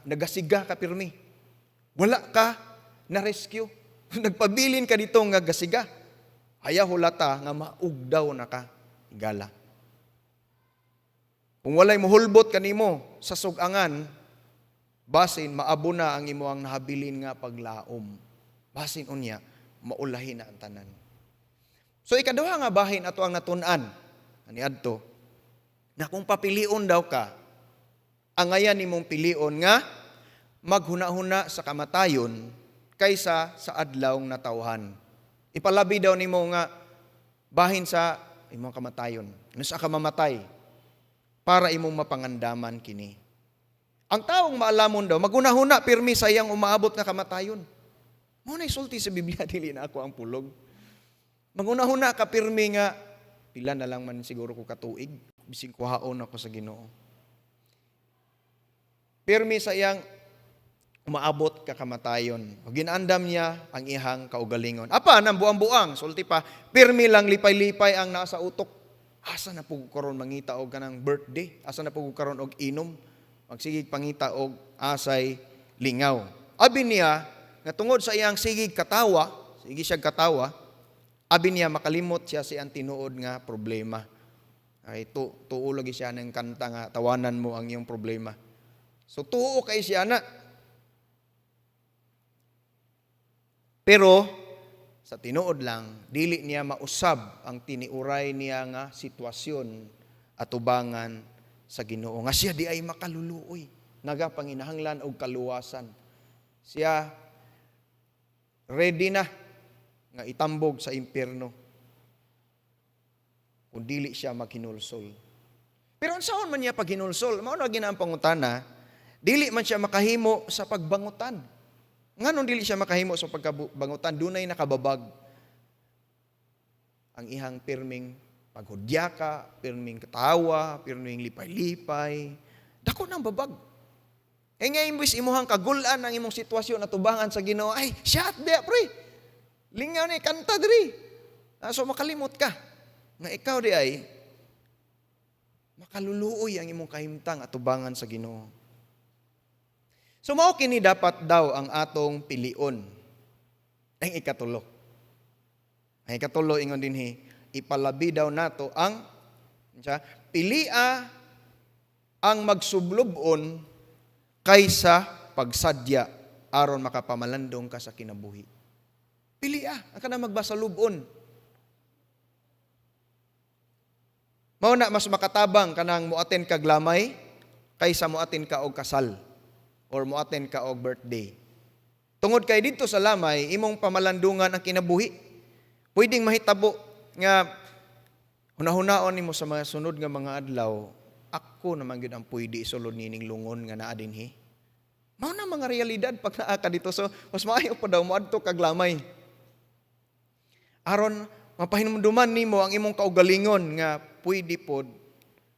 Nagasiga ka pirmi. Wala ka na rescue. Nagpabilin ka dito nga gasiga. Ayaw hulata nga maugdaw na ka gala. Kung walay muhulbot kanimo sa sugangan, basin maabo na ang imong nahabilin nga paglaom. Basin unya, maulahi na ang tanan. So ikaduha nga bahin ato ang natun-an ani adto na kung papilion daw ka, angayan nimong pilion nga maghuna-huna sa kamatayon kaysa sa adlawng natawhan. Ipalabi daw nimo nga bahin sa imong kamatayon. Ano sa ka mamatay para imong mapangandaman kini. Ang taong maalamon daw, maghuna-huna pirmi sa iyang umaabot nga kamatayon. Mao na isulti sa Biblia, dili na ako ang pulog. Maghuna-huna ka pirmi nga pila na lang man siguro ko katuig, bising kuhaon ako sa Ginoo. Pirmi sa iyang umaabot ka kamatayon. O ginandam niya ang iyang kaugalingon. Apan ang buang-buang, sulti pa, pirmi lang lipay-lipay ang nasa utok. Asa na pug karon mangita og kanang birthday? Asa na pug karon og inom? Magsigig pangita og asay lingaw. Abi niya nga tungod sa iyang sigig katawa, sige siya katawa, abi niya makalimot siya sa iyang tinuod nga problema. Ay tuo lagi siya ng kanta nga tawanan mo ang iyong problema. So tuo kay siya na. Pero sa tinuod lang, dili niya mausab ang tiniuray niya nga sitwasyon atubangan sa Ginoo. Nga siya di ay makaluluoy, nagapanginahanglan og kaluwasan. Siya ready na nga itambog sa impyerno kung dili siya maghinulsol. Pero unsaon man niya paghinulsol? Mao na gina ang pangutana, dili man siya makahimo sa pagbangutan. Nganong dili siya makahimo sa pagkabangutan? Dunay nakababag ang ihang pirming paghudyaka, pirming katawa, pirming lipay-lipay. Dako nang babag. Kaya nga imbis imuhang kagulan ang imong sitwasyon atubangan sa Ginoo, ay, shot dia, pre. Lingaw ni, kanta diri. So makalimot ka. Nga ikaw di ay, makaluluoy ang imong kahimtang atubangan sa Ginoo. So mao kini dapat daw ang atong pilion. Ang ikatulo. Ang ikatulo ingon dinhi, ipalabi daw nato ang siya, pilia ang magsublubon kaysa pagsadya aron makapamalandong ka sa kinabuhi. Pilia ang kana magbasalubon. Mao na mas makatabang kanang moaten kag lamay kaysa moaten ka og kasal or moaten ka og birthday. Tungod kay didto sa lamay, imong pamalandungan ang kinabuhi. Pwedeng mahitabo nga hunahunaon nimo sa mga sunod nga mga adlaw, ako naman gyud ang pwede isulod nining lungon nga naa dinhi. Mao na mga realidad pag naa ka dito. So, mas maayo pa daw moadto kag lamay. Aron mapahinumduman nimo ang imong kaugalingon nga pwede pod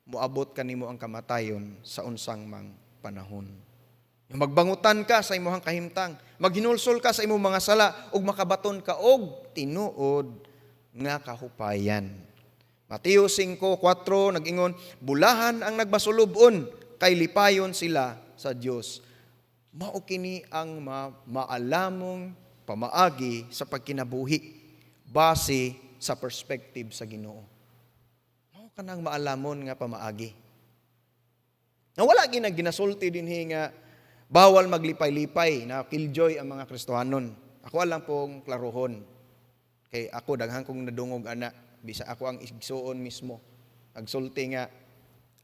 moabot kanimo ang kamatayon sa unsang mang panahon. Magbangutan ka sa imong kahimtang, maghinulsol ka sa imong mga sala ug makabaton ka og tinuod nga kahupayan. Mateo 5:4 nag-ingon, bulahan ang nagbasulubon kay lipayon sila sa Dios. Mao kini ang maalamong pamaagi sa pagkinabuhi base sa perspective sa Ginoo. Mao kanang maalamon nga pamaagi. Na wala ginag ginasulti dinhi nga bawal maglipay-lipay na killjoy ang mga Kristohanon. Ako lang pong klarohon. Kay ako, daghan kong nadungog ana, bisa ako ang igsuon mismo. Nagsulti nga,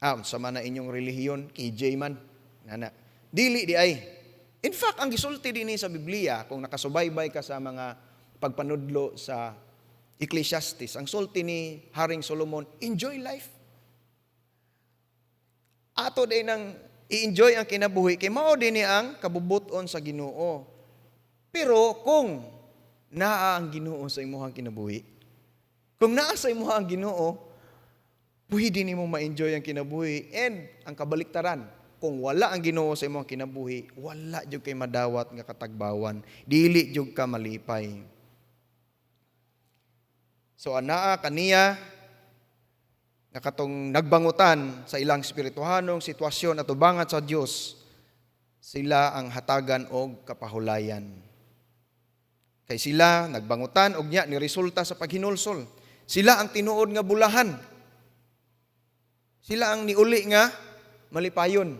"Ah, unsa man na inyong relihiyon, KJ man." Nana. Dili diay. In fact, ang gisulti dinhi sa Biblia, kung nakasubaybay ka sa mga pagpanudlo sa Ecclesiastes, ang sulti ni Haring Solomon, enjoy life. Ato din ang i-enjoy ang kinabuhi kay mao din ni ang kabubuton sa Ginoo. Pero kung naa ang Ginoo sa imong kinabuhi, kung naa sa imong ang Ginoo, pwede nimo ma-enjoy ang kinabuhi, and ang kabaliktaran, kung wala ang Ginoo sa imong kinabuhi, wala jud kay madawat nga katagbawan, dili jud ka malipay. So anaa kaniya nga katong nagbangutan sa ilang espirituhanong sitwasyon atubangan sa Dios, sila ang hatagan og kapahulayan. Kay sila nagbangutan og nya ni resulta sa paghinulsol. Sila ang tinuod nga bulahan. Sila ang niuli nga malipayon.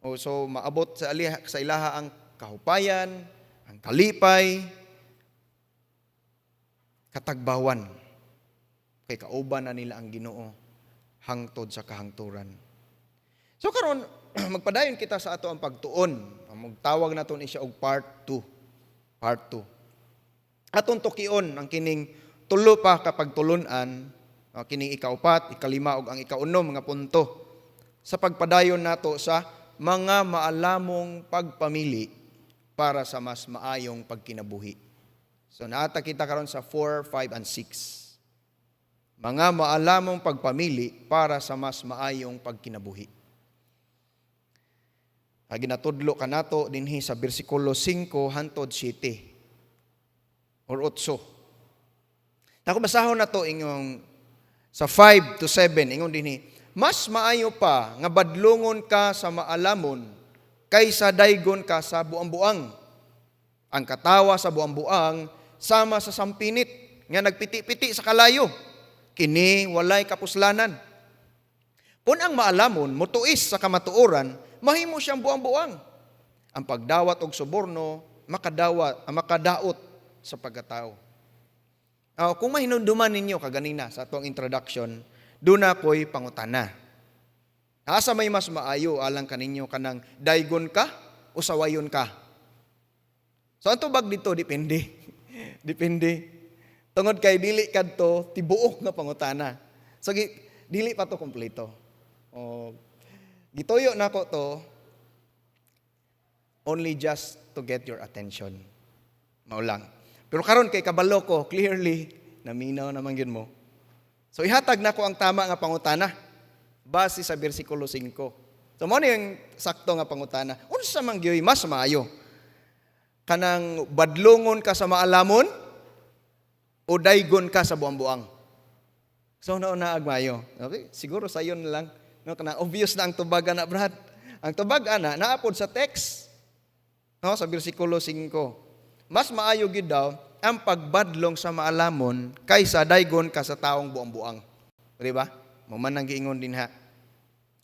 O so maabot sa ilaha ang kahupayan, ang kalipay, katagbawan. Kay kauban na nila ang Ginoo hangtod sa kahangturan. So karon, magpadayon kita sa ato ang pagtuon. Magtawag nato ni siya og part 2. Part 2. Atong tukion ang kining tulo pa ka pagtulun-an, kining ikaupat, ikalima ug ang ikaunom nga punto sa pagpadayon nato sa mga maalamong pagpamili para sa mas maayong pagkinabuhi. So naata kita karon sa 4, 5 and 6. Mga maalamong pagpamili para sa mas maayong pagkinabuhi. Ang ginatudlo kanato dinhi sa bersikulo 5 hantod 7 or 8. Ako basahon nato ingong sa 5 to 7, ingon dinhi, "Mas maayo pa nga badlungon ka sa maalamon kaysa daygon ka sa buang-buang. Ang katawa sa buang-buang sama sa sampinit nga nagpiti-piti sa kalayo. Kini walay kapuslanan. Kung ang maalamon motuis sa kamatuoran, mahimo siyang buang-buang. Ang pagdawat og suborno makadawat makadaot sa pagkatao." Kung mahinumduman ninyo kaganina sa atong introduction, duna ko'y pangutana. Asa may mas maayo alang kaninyo, kanang daygon ka o sawayon ka? So ang tubag dito, depende. Depende. Tungod kay dili kadto tibuok nga pangutana. So dili pa to kompleto. O gituyo nako to only just to get your attention. Mao lang. Pero karon kay kabalo ko clearly naminaw naman gyud mo. So ihatag nako ang tama nga pangutana base sa bersikulo 5. So mao ni ang sakto nga pangutana. Unsa man gyud mas maayo? Kanang badlungon ka sa maalamon o daygon ka sa buang-buang? So nauna agmayo. Okay, siguro sayon na lang. No, kana obvious na ang tubag na, Brad. Ang tubag ana naapod sa text. No, sa bersikulo 5. Mas maayo gyud daw ang pagbadlong sa maalamon kaysa daygon ka sa taong buang-buang. Di ba? Mao man ang giingon dinha.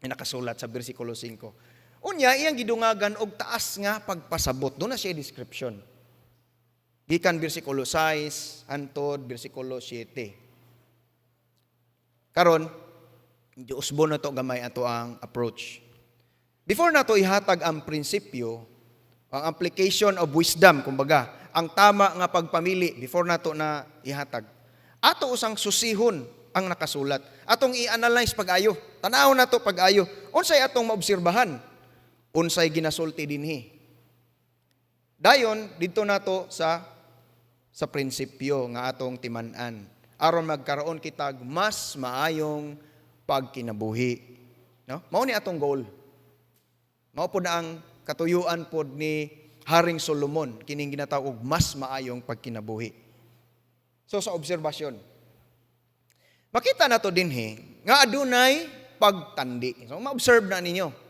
Nakasulat sa bersikulo 5. Unya, iyang gidungagan og taas nga pagpasabot. Duna siya description. Gikan bersikulo 6 hantod bersikulo 7. Karon, medyo usbon na to gamay ato ang approach. Before nato ihatag ang prinsipyo, ang application of wisdom, kumbaga, ang tama nga pagpamili, before nato na ihatag, ato usang susihon ang nakasulat. Atong i-analyze pag-ayo. Tanaw nato pag-ayo. Unsay atong maobserbahan? Unsay ginasulti dinhi? Dayon didto nato sa prinsipyo nga atong timan-an aron magkaroon kitag mas maayong pagkinabuhi. No? Mao ni atong goal. Mao pod na ang katuyuan pod ni Haring Solomon, kining ginatawag og mas maayong pagkinabuhi. So sa obserbasyon, makita nato dinhi nga adunay pagtandi. So ma-observe na ninyo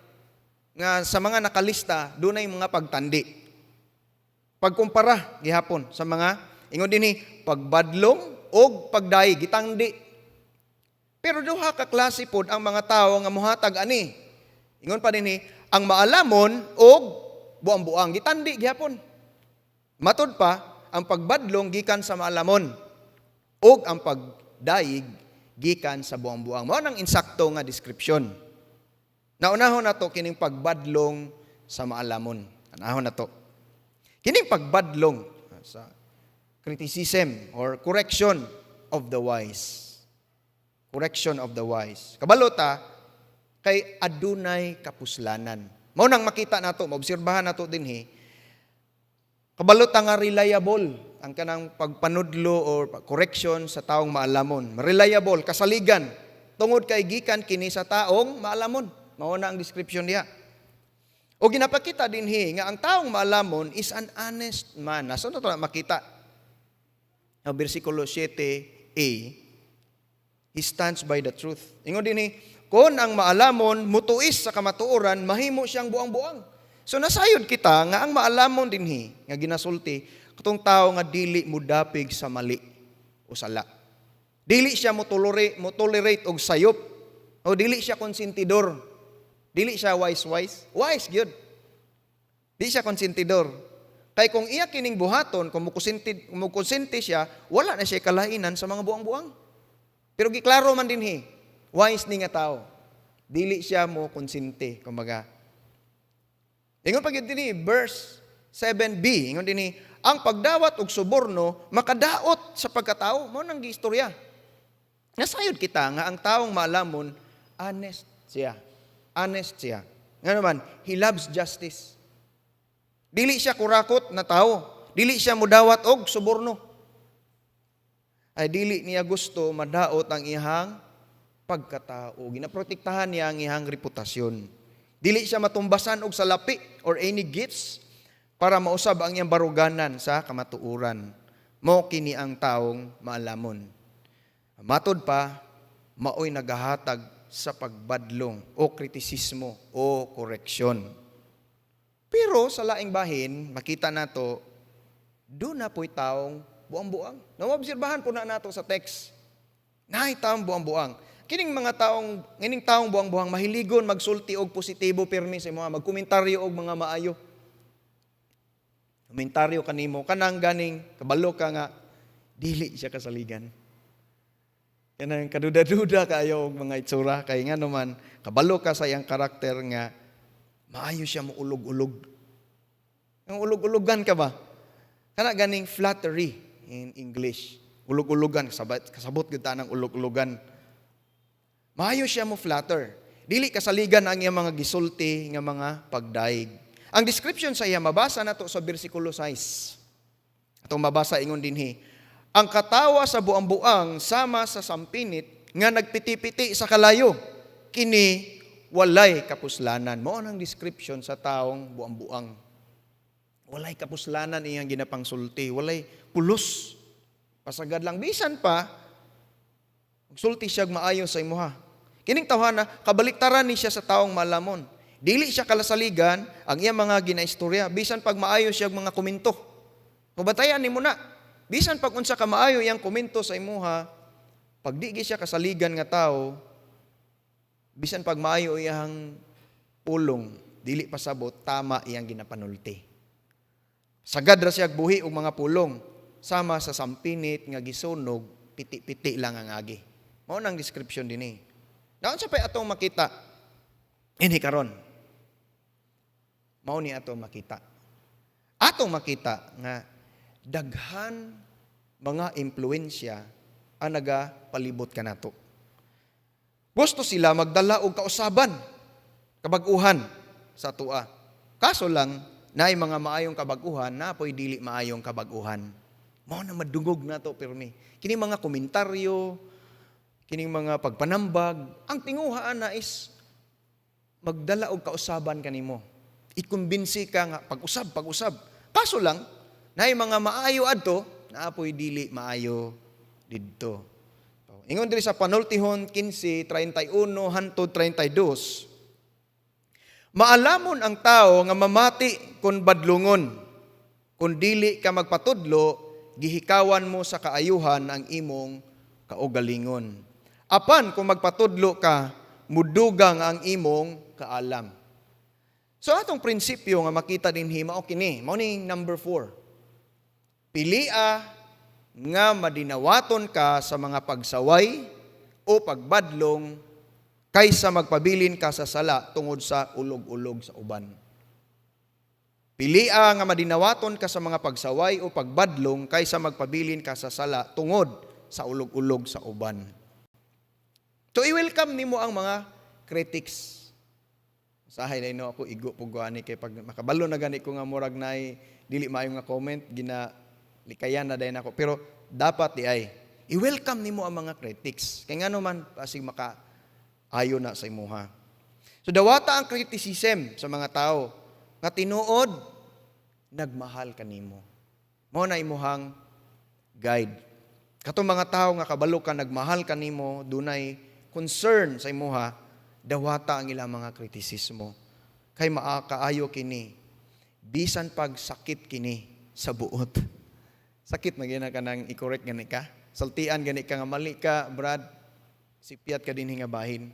nga sa mga nakalista, dunay mga pagtandi. Pagkumpara gihapon sa mga ingon dinhi, pagbadlong og pagdaig, gitandi. Pero duha ka klase pod ang mga tawo nga mohatag ani. Ingon pa dinhi, ang maalamon og buang-buang, gitandi gihapon. Matud pa, Ang pagbadlong gikan sa maalamon ug ang pagdayeg gikan sa buang-buang. Mao nang insakto nga description. Naunahon nato kining pagbadlong sa maalamon. Anahon nato. Kining pagbadlong sa criticism or correction of the wise. Correction of the wise. Kabalo ta kay adunay kapuslanan. Mao nang makita nato, maobserbahan nato dinhi. Kabalo ta nga reliable ang kanang pagpanudlo or correction sa taong maalamon. Reliable, kasaligan. Tungod kay gikan kini sa taong maalamon. Mao na ang description niya. O ginapakita dinhi nga ang taong maalamon is an honest man. Asa na to na makita? Ang bersikulo 7a, he stands by the truth. Ingon dinhi, kon ang maalamon mutuis sa kamatuoran, mahimo siyang buang-buang. So nasayod kita nga ang maalamon dinhi nga ginasulti katong tao nga dili mudapig sa mali o sala. Dili siya mo tolerate og sayop. O dili siya konsentidor. Dili siya wise-wise. Wise gyud. Di siya konsentidor. Kay kung iya kining buhaton, kung mukonsente siya, wala na siya kalainan sa mga buang-buang. Pero giklaro man dinhi, wise ni nga tao. Dili siya mo konsente, kumbaga. Ingon pa gyud dinhi, verse 7b, ingon dinhi, ang pagdawat og suborno makadaot sa pagkatao. Mao nang giistorya. Nasayod kita nga ang taong maalamon, honest siya. Honest siya. Nga naman, he loves justice. Dili siya kurakot na tao. Dili siya mudawat og suborno. Ay dili niya gusto madaot ang iyang pagkatao. Ginaprotektahan niya ang iyang reputasyon. Dili siya matumbasan og salapi or any gifts para mausab ang iyang baruganan sa kamatuoran. Mao kini ang taong maalamon. Matod pa, maoy nagahatag sa pagbadlong o kritisismo o koreksyon. Pero sa laing bahin, makita nato, duna po'y taong buang-buang. Naobserbahan po na nato sa text. Naay taong buang-buang. Kining mga taong, kining taong buang-buang mahiligon magsulti og positibo pirmi sa imo, magkomentaryo og mga maayo. Komentaryo kanimo kanang ganing kabalo ka nga dili siya kasaligan. Kanang kaduda-duda kayo og mga itsura kay nga naman kabalo ka sa iyang karakter nga maayo siya mo ulog-ulog. Ang ulog-ulogan ka ba? Kana ganing flattery in English. Ulog-ulogan, kasabot, kasabot gyud ta ng ulog-ulogan. Maayo siya mo flatter. Dili kasaligan ang iyang mga gisulti nga mga pagdaig. Ang description sa iya mabasa nato sa bersikulo 6. Atong mabasa, ingon dinhi. Ang katawa sa buang-buang sama sa sampinit nga nagpiti-piti sa kalayo. Kini walay kapuslanan. Mao nang description sa taong buang-buang. Walay kapuslanan iyang ginapangsulti, walay pulos. Pasagad lang bisan pa magsulti siya maayo sa imuha. Kining tawhana kabaliktaran ni siya sa taong malamon. Dili siya kalasaligan ang iyang mga ginaistorya bisan pag maayo siya og mga komento. Pabatayan nimo na. Bisan pag unsa ka maayo iyang komento sa imuha, pag di gyud siya kasaligan nga tao, bisan pag maayo iyang pulong, dili pasabot tama iyang ginapanulti. Sagad ra siya buhi og mga pulong sama sa sampinit nga gisunog, piti-piti lang ang agi. Mao nang description dinhi. Naon sa pay atong makita ini karon? Mao ni atong makita. Atong makita nga daghan mga impluensya ang nagapalibot kanato. Gusto sila magdala og kausaban, kabag-uhan sa atoa. Kaso lang, naay mga maayong kabag-uhan, naa po'y dili maayong kabag-uhan. Mao na madungog nato pirmi. Kini mga komentaryo, kining mga pagpanambag, ang tinguhaan na is magdala og kausaban kanimo. Ikumbinsi ka nga pag-usab, pag-usab. Kaso lang, naay mga maayo adto, naa po'y dili maayo didto. Ingon diri sa Panultihon 15:31 hantod 32. Maalamon ang tao nga mamati kon badlungon. Kung dili ka magpatudlo, gihikawan mo sa kaayuhan ang imong kaugalingon. Apan kung magpatudlo ka, mudugang ang imong kaalam. So atong prinsipyo nga makita dinhi mao kini, mao ni number 4. Pilia nga madinawaton ka sa mga pagsaway o pagbadlong kaysa magpabilin ka sa sala tungod sa ulog-ulog sa uban. Pilia nga madinawaton ka sa mga pagsaway o pagbadlong kaysa magpabilin ka sa sala tungod sa ulog-ulog sa uban. So i-welcome nimo ang mga critics. Usahay na no ako igo pug ani kay pag makabalo na gani ko nga murag nay dili maayo nga comment, gina likayan na dayon ako, pero dapat di ay i-welcome nimo ang mga critics kay ngano man basig maka ayo na sa imuha. So dawata ang criticism sa mga tao nga tinuod nagmahal kanimo. Mao na imuhang guide. Katong mga tao nga kabalo ka nagmahal kanimo, dunay concern sa imuha, dawata ang ilang mga kritisismo. Kay maakaayo kini, bisan pag sakit kini sa buot. Sakit man gyud ka nang i-correct gani ka. Sultian gani ka nga mali ka, Brad. Sipyat ka din nga bahin.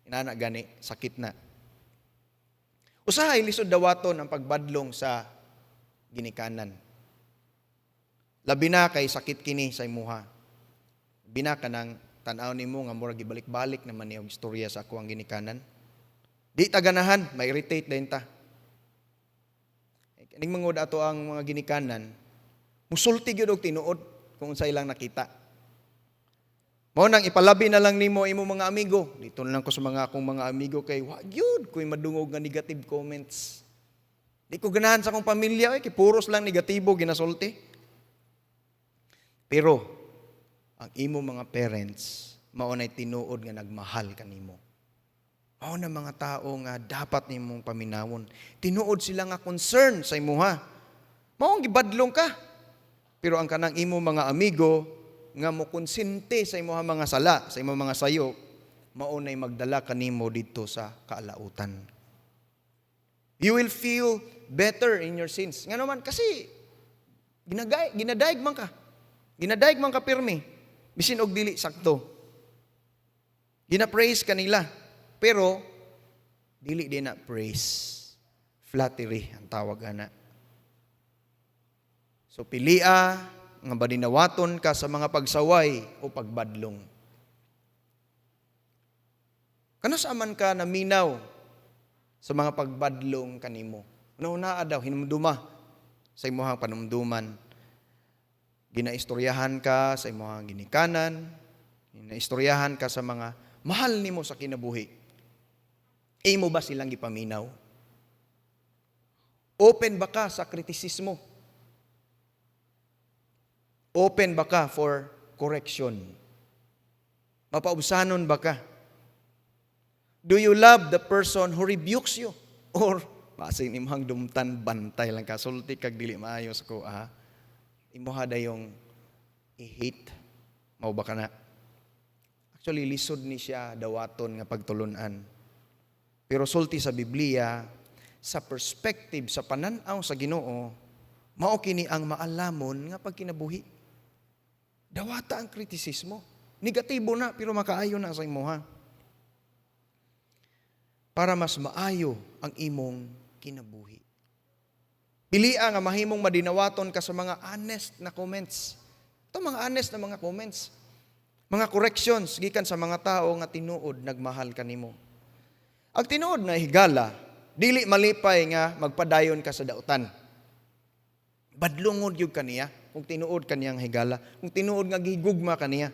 Inana gani, sakit na. Usahay lisod dawaton ang pagbadlong sa ginikanan. Labi na kay sakit kini sa imuha. Bina ka nang tan-aw nimo nga murag gibalik-balik naman niya og istorya sa ako ang ginikanan. Di ta ganahan, ma-irritate din ta. Kaning mangod ato ang mga ginikanan, musulti gyud og tinuod kung unsay ilang nakita. Mao nang ipalabi na lang nimo imo mga amigo. Dito na lang ko sa mga akong mga amigo kay wa gyud ko'y madungog nga negative comments. Di ko ganahan sa akong pamilya kay puros lang negatibo ginasulti. Pero ang imo mga parents mao nay tinuod nga nagmahal kanimo. Mao na mga tao nga dapat nimong paminawon. Tinuod sila nga concern sa imuha. Mao ang gibadlong ka. Pero ang kanang imo mga amigo nga mo konsente sa imuha mga sala, sa imo mga sayo, mao nay magdala kanimo didto sa kaalautan. You will feel better in your sins. Nga naman kasi ginadayeg man ka. Ginadayeg man ka pirmi. Bisin og dili sakto. Gina-praise kanila. Pero dili din na praise. Flattery ang tawag ana. So pilia nga badinawaton ka sa mga pagsaway o pagbadlong. Kanus-a man ka naminaw sa mga pagbadlong kanimo? Una daw hinumduma sa imong panumduman. Ginaistoryahan ka sa imong ginikanan, ginaistoryahan ka sa mga mahal nimo sa kinabuhi. Imo ba silang gipaminaw? Open ba ka sa kritisismo? Open ba ka for correction? Mapaubsanon ba ka? Do you love the person who rebukes you? Or, basin imong dumtan, bantay lang ka, sulti kag dili maayo sa ko, ah. Imuha dayong i-hate. Mao ba ka na? Actually, lisod ni siya dawaton nga pagtulunan. Pero sulti sa Biblia, sa perspective, sa pananaw sa Ginoo, mao kini ang maalamon nga pagkinabuhi. Dawata ang kritisismo. Negatibo na, pero makaayo na sa imuha. Para mas maayo ang imong kinabuhi. Pilia nga mahimong madinawaton ka sa mga honest na comments. Ito mga honest na mga comments. Mga corrections gikan sa mga tao nga tinuod nagmahal kanimo. Ang tinuod na higala, dili malipay nga magpadayon ka sa dautan. Badlungod gyud kaniya kung tinuod kaniyang higala, kung tinuod nga gigugma kaniya.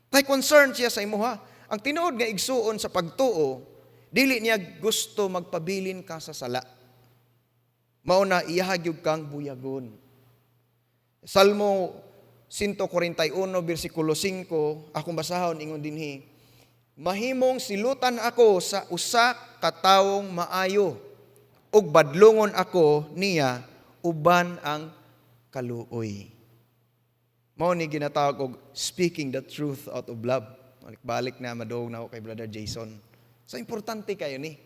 Kay concern siya sa imuha. Ang tinuod nga igsuon sa pagtuo, dili niya gusto magpabilin ka sa sala. Mao na iyaha gyud kang buyagon. Salmo 141 bersikulo 5, akong basahon, ingon dinhi: "Mahimong silutan ako sa usa ka tawong maayo ug badlongon ako niya uban ang kaluoy." Mao ni ginatawag og speaking the truth out of love. Balik-balik na madungog na ako kay Brother Jason. So importante kayo ni.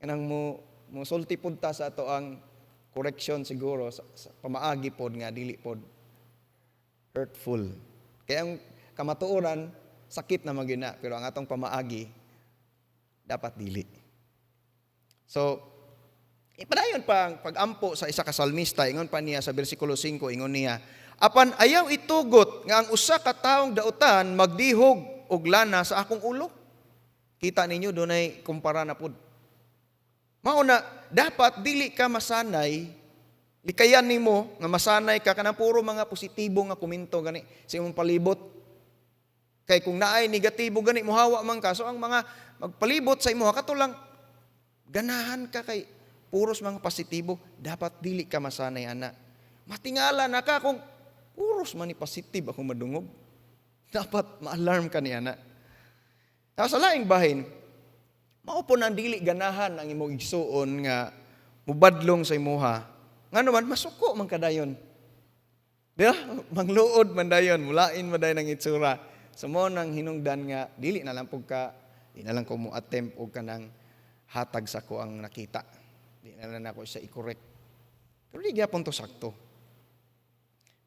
Kanang mo mo sulti pud ta sa ato ang correction siguro sa pamaagi pod nga dili pod hurtful. Kaya ang kamatuoran sakit na magina, pero ang atong pamaagi dapat dili. So Ipadayon pa ang pag-ampo sa isa ka salmista, ingon pa niya sa bersikulo 5, ingon niya, "Apan ayaw itugot nga ang usa ka taong dautan magdihog og lana sa akong ulo." Kita ninyo, dunay kumpara na pud. Mao na dapat dili ka masanay, likayan nimo nga masanay ka kanang puro mga positibo nga komento gani sa imong palibot. Kay kung naay negatibo gani, muhawa man ka. So ang mga magpalibot sa imo kato lang ganahan ka kay puros mga positibo, dapat dili ka masanay ana. Matingala na ka kung puros man ni positive ako madungog. Dapat ma-alarm ka ni ana. Now, sa laing bahin, mao po nang dili ganahan ang imong igsuon nga mubadlong sa imuha. Nga naman, masuko man kadayon. Di ba? Mangluod man dayon, mulain man dayon ang itsura. So mao nang hinungdan nga dili na lang pug ka, di na lang ko mo attempt og kanang hatag sa ko ang nakita. Di na lang nako siya i-correct. Pero di gyapon to sakto.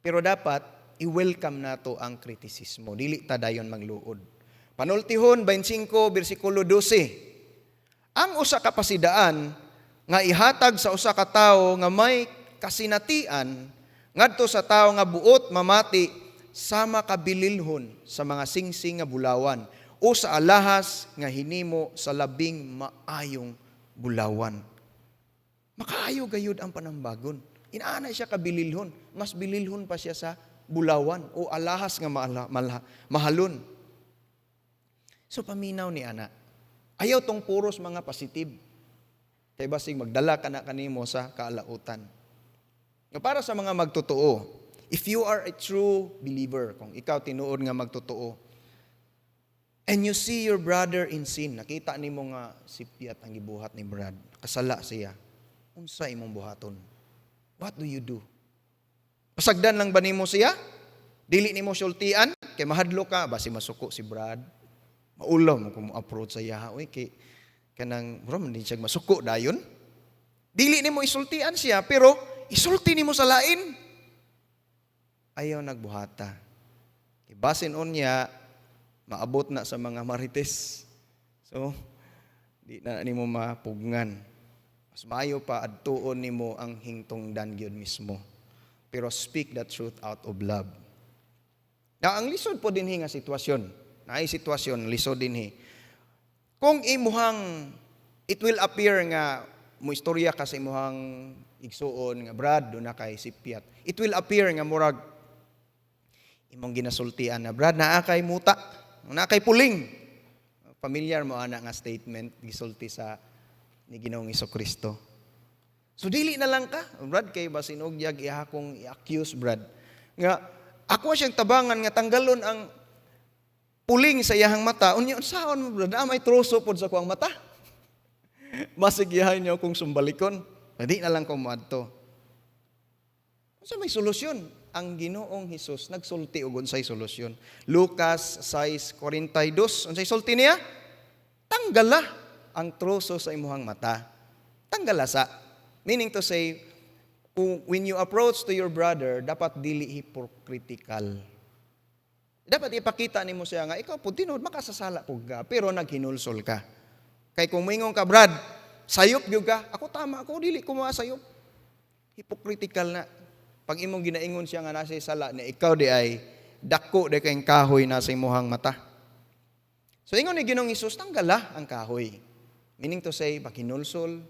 Pero dapat i-welcome nato ang kritisismo. Dili ta dayon mangluod. Panultihon 25 bersikulo 12. Ang usa ka pasidaan nga ihatag sa usa ka tawo nga may kasinatian ngadto sa tawo nga buot mamati sama kabililhon sa mga singsing nga bulawan o sa alahas nga hinimo sa labing maayong bulawan. Makaayo gayud ang panambagon. Inaana siya kabililhon. Mas bililhon pa siya sa bulawan o alahas nga mahalon. So paminaw ni ana. Ayaw tong puros mga positive. Kay basig magdala ka na kanimo sa kaalautan. Nga para sa mga magtotoo, if you are a true believer, kung ikaw tinuod nga magtotoo, and you see your brother in sin, nakita nimo nga sipyat ang gibuhat ni Brad, kasala siya, unsa imong buhaton? What do you do? Pasagdan lang ba nimo siya? Dili nimo sultian? Kay mahadlok ka, basi masuko si Brad. Maulaw mo kung mo approach sa iya, uy, kay kanang mura man din siya masuko dayon. Dili nimo isultian siya, pero isulti nimo sa lain. Ayaw nagbuhata. Kay basin unya maabot na sa mga marites. So, di na nimo mapugngan. Mas maayo pa adtuon nimo ang hingtungdan gyud mismo. Pero speak the truth out of love. Now, ang lisod po dinhi nga sitwasyon, naay sitwasyon lisod dinhi. Kung imuhang it will appear nga mo istorya ka sa imuhang igsuon nga, "Brad, duna kay sipyat." It will appear nga murag imong ginasultian na, "Brad, naa kay muta, naa kay puling." Familiar mo ana nga statement gisulti sa ni Ginoong Kristo. So dili na lang ka, "Brad, kay basin og yag iya akong i-accuse, Brad." Nga ako siyang tabangan nga tanggalon ang puling sa iyahang mata. Unya unsaon mo, Brad, na may troso pod sa kuang mata. Basig iyahay niyo akong sumbalikon. Di na lang ko moadto. Unsa may solusyon? Ang Ginoong Hesus nagsulti og unsay solusyon. Lucas 6:42, unsay sulti niya? Tanggala ang troso sa imuhang mata. Tanggala sa. Meaning to say, kung when you approach to your brother, dapat dili hypocritical. Dapat ipakita nimo siya nga ikaw po tinuod makasasala po ka, pero naghinulsol ka. Kay kung moingon ka, "Brad, sayop gyud ka," "Ako tama ako, dili ko masayop." Hypocritical na. Pag imong ginaingon siya nga nasa sala na ikaw di ay dako di kay kahoy nasa imuhang mata. So ingon ni Ginoong Hesus, tanggala ang kahoy. Meaning to say, pakinulsol.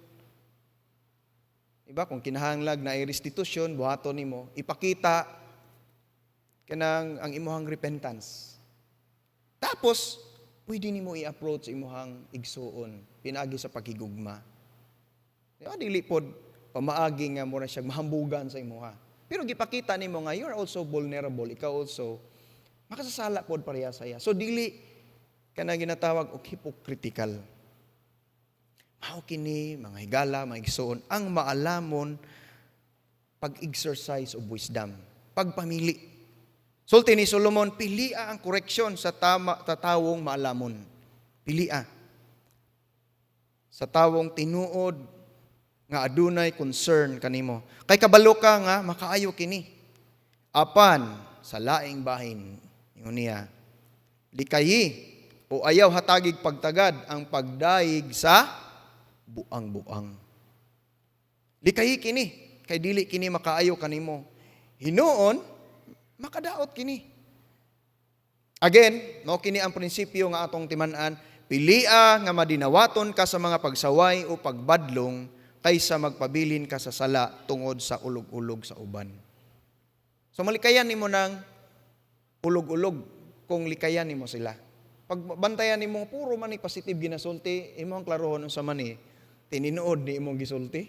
Iba, kung kinahanglag na restitution, buhaton nimo, ipakita kanang ang imuhang repentance. Tapos, pwede nimo i-approach imuhang igsuon pinaagi sa paghigugma. Di ba, dili pod pamaagi nga mura siya mahambugan sa imuha. Pero gipakita nimo nga you're also vulnerable, ikaw also makasasala pod pareha sa iya. So dili kana ginatawag og hypocritical. Mao kini, mga higala, mga igsuon, ang maalamon pag-exercise of wisdom, pagpamili. Sulti ni Solomon, pilia ang koreksyon sa tama tatawong maalamon. Pilia. Sa tawong tinuod nga adunay concern kanimo. Kay kabalo ka nga makaayo kini. Apan sa laing bahin, ingon niya, likayi o ayaw hatagig pagtagad ang pagdayeg sa buang-buang. Likayi kini, kay dili kini makaayo kanimo. Hinuon makadaot kini. Again, no, kini ang prinsipyo nga atong timan-an, pilia nga madinawaton ka sa mga pagsaway o pagbadlong kaysa magpabilin ka sa sala tungod sa ulog-ulog sa uban. So malikayan nimo ng ulog-ulog kung likayan nimo sila. Pag bantayan nimo puro man ni positive ginasulti, imong klarohon unsa man ni tinuod ni imong gisulti.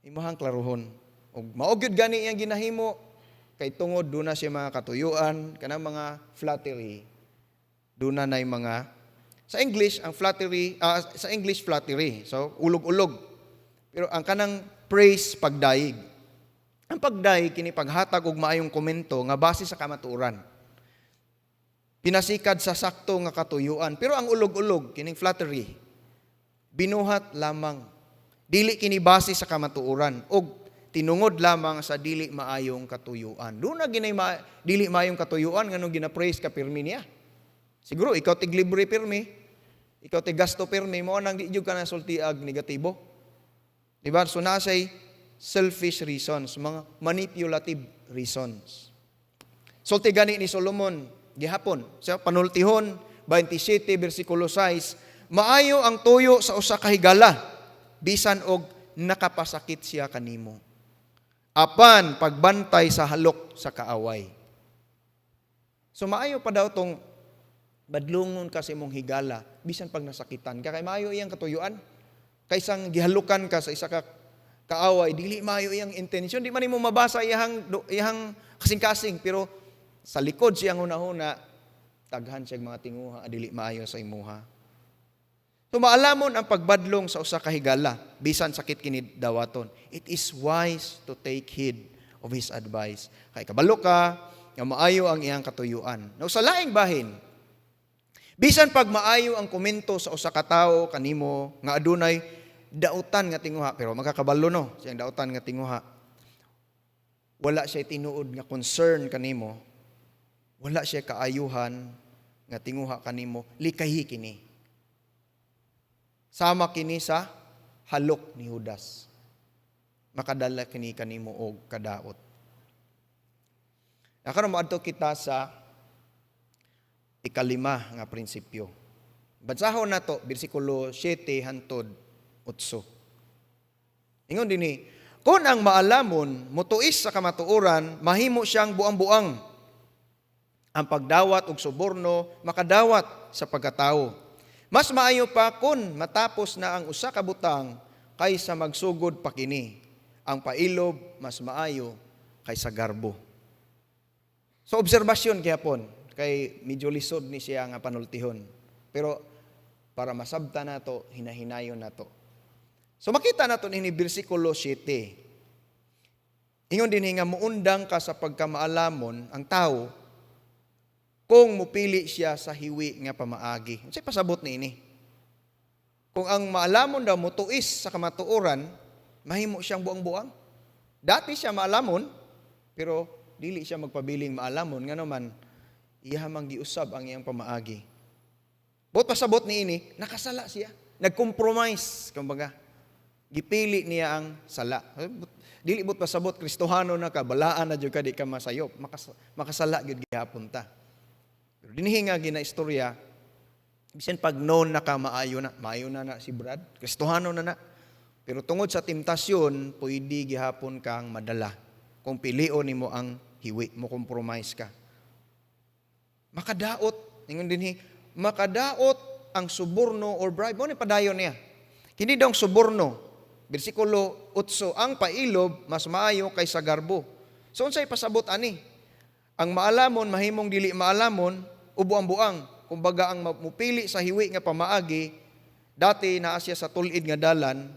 Imong klarohon. Og mao gyud gani iyang ginahimo kay tungod duna siya mga katuyuan, kanang mga flattery. Duna nay mga, sa English ang flattery, sa English flattery. So ulog-ulog. Pero ang kanang praise, pagdayeg. Ang pagdayeg kini paghatag og maayong komento nga base sa kamatuoran. Pinasikad sa sakto nga katuyuan. Pero ang ulog-ulog kining flattery, binuhat lamang. Dili kini base sa kamatuoran og tinungod lamang sa dili maayong katuyuan. Duna ginay dili maayong katuyuan nganong gina-praise ka pirmi niya. Siguro ikaw tiglibre pirmi, ikaw tigasto pirmi, mao nang di jud ka nasultiag negatibo. Di ba? So naa siya'y selfish reasons, mga manipulative reasons. Sulti gani ni Solomon gihapon sa Panultihon 27 bersikulo 6, "Maayo ang tuyo sa usa ka higala bisan og nakapasakit siya kanimo, apan pagbantay sa halok sa kaaway." So maayo pa daw tong badlungon ka sa imong higala bisan pag nasakitan ka, kay maayo iyang katuyuan kaysang gihalukan ka sa isa ka kaaway, dili maayo iyang intensyon, di man nimo mabasa iyang kasing-kasing, pero sa likod siyang hunahuna, taghan siya mga tinguha dili maayo sa imuha. So maalamon ang pagbadlong sa usa ka higala bisan sakit kini dawaton. It is wise to take heed of his advice. Kay kabalo ka nga maayo ang iyang katuyuan. Now sa laing bahin, bisan pag maayo ang komento sa usa ka tawo kanimo nga adunay dautan nga tinguha, pero magkakabalo no, siyang dautan nga tinguha. Wala siya tinuod nga concern kanimo. Wala siya kaayuhan nga tinguha kanimo, likayi kini. Sama kini sa halok ni Judas. Makadala kini kanimo og kadaot. Karon moadto kita sa ikalima nga prinsipyo. Bansahon nato bersikulo 7 hantod 8. Ingon dinhi, "Kung ang maalamon mutuis sa kamatuoran, mahimo siyang buang-buang. Ang pagdawat og suborno makadawat sa pagkatawo. Mas maayo pa kung matapos na ang usa ka butang kaysa magsugod pa kini. Ang pailob mas maayo kaysa garbo." So obserbasyon gihapon kay medyo lisod ni siya nga panultihon. Pero para masabta nato, hinahinayon nato. So makita nato ni bersikulo 7. Ingon din nga muundang ka sa pagkamaalamon ang tao kung mupili siya sa hiwi nga pamaagi. Unsay pasabot niini? Kung ang maalamon daw mutuis sa kamatuoran, mahimo siyang buang-buang. Dati siya maalamon, pero dili siya magpabiling maalamon, ngano man iya mang giusab ang iyang pamaagi. Buot pasabot niini, nakasala siya. Nag-compromise, kumbaga. Gipili niya ang sala. Dili buot pasabot Kristohano na ka, balaan na jud ka, di ka masayop. Makasala gyud gihapon ta. Pero dinhi nga ginaistorya, bisan pag known na ka maayo na na si Brad, Kristohano na na. Pero tungod sa temptasyon, pwede gihapon kang madala. Kung pilion nimo ang hiwi, mo compromise ka. Makadaot, ingon dinhi, makadaot ang suborno or bribe. Mao ni padayon niya. Kini daw ang suborno, bersikulo 8, "Ang pailob mas maayo kaysa garbo." So unsay pasabot ani? Ang maalamon mahimong dili maalamon o buang-buang. Kumbaga ang mupili sa hiwi nga pamaagi, dati naa siya sa tul-id nga dalan,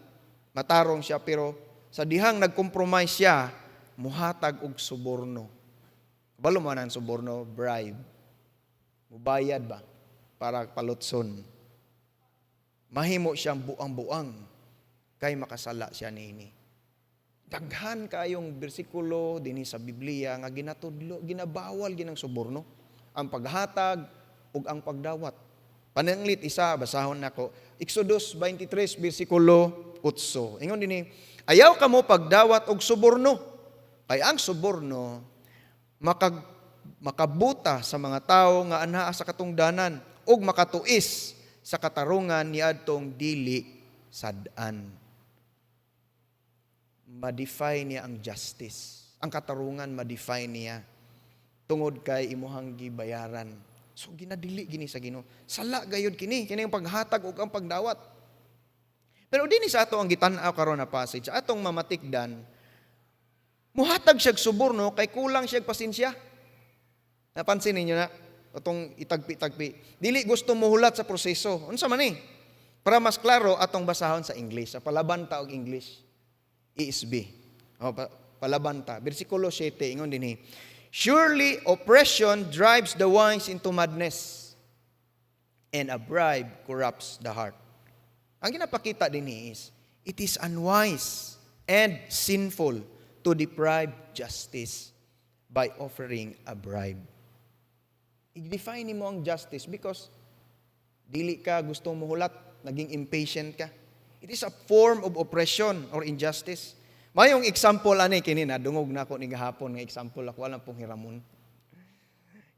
matarong siya, pero sa dihang nag-compromise siya, muhatag og suborno. Kabalo man ang suborno, bribe. Mubayad ba para palutson. Mahimo siyang buang-buang kay makasala siya niini. Daghan kayong bersikulo dinhi sa Biblia nga ginatudlo, ginabawal ginang suborno, ang paghatag ug ang pagdawat. Pananglit isa, basahon nako. Exodus 23 bersikulo 8. Ingon dinhi, "Ayaw kamo pagdawat og suborno. Kay ang suborno makabuta sa mga tawo nga anaa sa katungdanan ug makatuis sa katarungan niadtong dili sad-an." Ma-defy niya ang justice. Ang katarungan, ma-defy niya tungod kay imuhang gibayaran. So ginadili gini sa Ginoo. Sala gayud kini, kini ang paghatag ug ang pagdawat. Pero dinhi sa ato ang gitan-aw karon na passage, atong mamatikdan, muhatag siya suborno kay kulang siya pasensya. Napansin ninyo na atong itagpi-tagpi. Dili gusto mohulat sa proseso. Unsa man ni? Para mas klaro, atong basahon sa English. Sa palaban ta og English. ESV. O, palaban ta. Bersikulo 7, ingon dinhi. "Surely oppression drives the wise into madness, and a bribe corrupts the heart." Ang ginapakita dinhi is, it is unwise and sinful to deprive justice by offering a bribe. I-define mo ang justice because dili ka gusto mohulat, naging impatient ka. It is a form of oppression or injustice. Mayong example ani kini, na dungog na ako ni gahapon nga example, ako alam pong hiramon.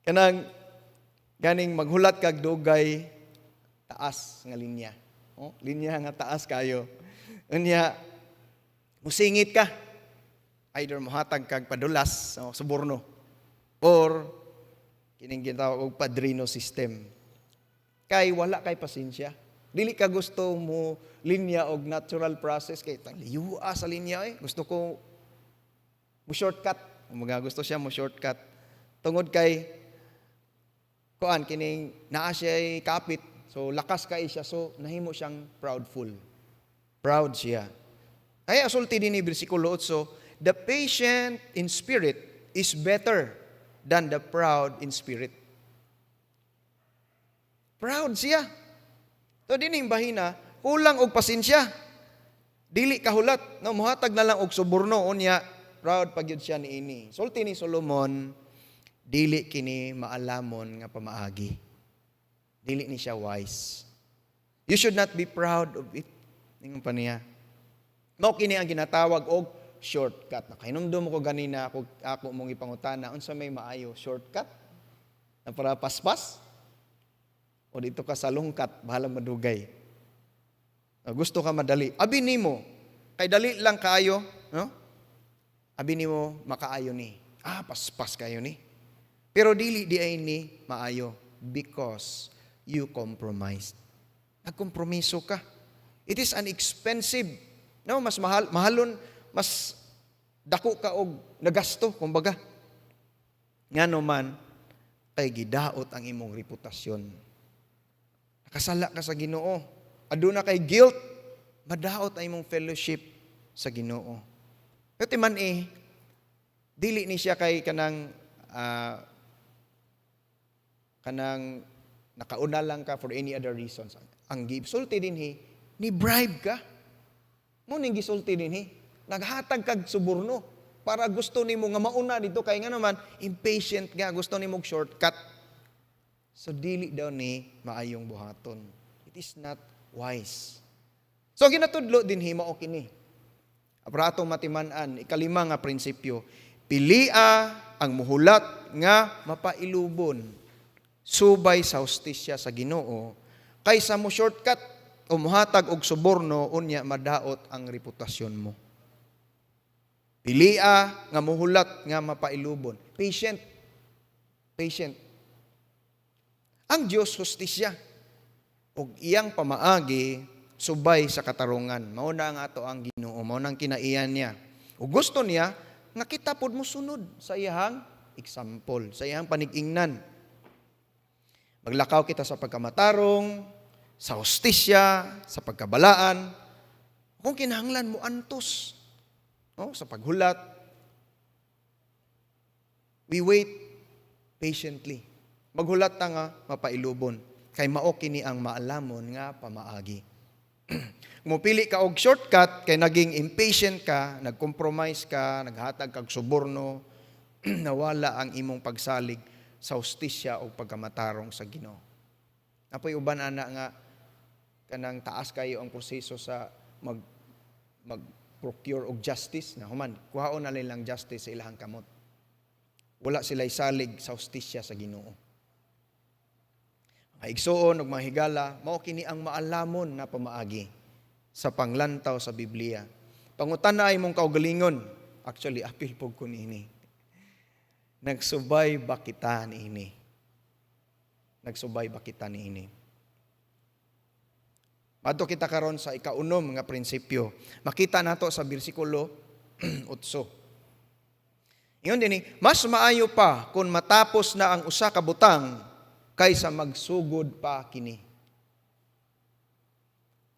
Kanang ganing maghulat kag dugay taas nga linya. Oh, linya nga taas kayo. Unya musingit ka. Either mohatag kag padulas, oh, suborno, or kining gitawag og padrino system. Kay wala kay pasensya. Dili ka gusto mo linya og natural process kay tang liyua sa linya eh. Gusto ko mo shortcut. Kumbaga gusto siya mo shortcut. Tungod kay kuan kining naa siya kapit. So lakas kay siya, so nahimo siyang proudful. Proud siya. Kaya sulti dinhi bersikulo 8, "The patient in spirit is better than the proud in spirit." Proud siya. So dining bahina, kulang og pasensya. Dili kahulat, no, muhatag na lang og suborno, unya proud pa gyud siya niini. Sulti ni Solomon, dili kini maalamon nga pamaagi. Dili ni siya wise. "You should not be proud of it." Ingon pa niya. Mao kini ang ginatawag og shortcut. Nakahinumdum ko ganina ako mong ipangutana unsa may maayo, shortcut na para paspas o dito ka sa lungkat, bahalang madugay. Gusto ka madali. Abi nimo kay dali lang kaayo, no? Abi nimo makaayo ni. Ah, paspas kayo ni. Pero dili di ay ni maayo because you compromised. Nagkompromiso ka. It is an expensive, no, mas mahal, mahalon, mas dako ka og nagasto, kumbaga. Ngano man, kay gidaot ang imong reputasyon. Nakasala ka sa Ginoo. Aduna kay guilt, madaot ang imong fellowship sa Ginoo. Pero ti man eh, dili ni siya kay kanang nakauna lang ka for any other reasons. Ang gisulti dinhi, ni bribe ka. Mao ning gisulti dinhi. Naghatag kag suborno para gusto nimo nga mauna dito kay nga naman impatient ka, gusto nimo og shortcut. So dili daw ni maayong buhaton. It is not wise. So ginatudlo dinhi mao kini. Para atong matiman-an, ikalima nga prinsipyo, pilia ang muhulat nga mapailubon subay sa hustisya sa Ginoo kaysa mo shortcut o muhatag og suborno, unya madaot ang reputasyon mo. Pilia nga muhulat nga mapailubon. Patient. Patient. Ang Dios hustisya ug iyang pamaagi subay sa katarungan. Mao na ang ato ang Ginoo, mao nang kinaiyan niya. Ug gusto niya nga kita pod mosunod sa iyang example, sa iyang panig-ingnan. Maglakaw kita sa pagkamatarong, sa hustisya, sa pagkabalaan. Kung kinahanglan mo antos, no, sa paghulat, we wait patiently. Maghulat ta nga mapailubon. Kay mao kini ang maalamon nga pamaagi. Mupili ka og shortcut kay naging impatient ka, nag-compromise ka, naghatag kag suborno, nawala ang imong pagsalig sa hustisya o pagkamatarong sa Ginoo. Apoy uban ana nga kanang taas kayo ang proseso sa mag Mag-procure og justice na human kuhaon na nilang justice sa ilahang kamot. Wala sila salig sa hustisya sa Ginoo. Mga igsuon ug mga higala, mao kini ang maalamon na pamaagi sa panglantaw sa Biblia. Pangutana ay imong kaugalingon. Actually, apil pud ko niini. Nagsubay ba kita niini? Nagsubay ba kita niini? Adto kita karon sa ikaunom nga prinsipyo. Makita nato sa bersikulo 8. Ingon dinhi, mas maayo pa kung matapos na ang usa ka butang kaysa magsugod pa kini.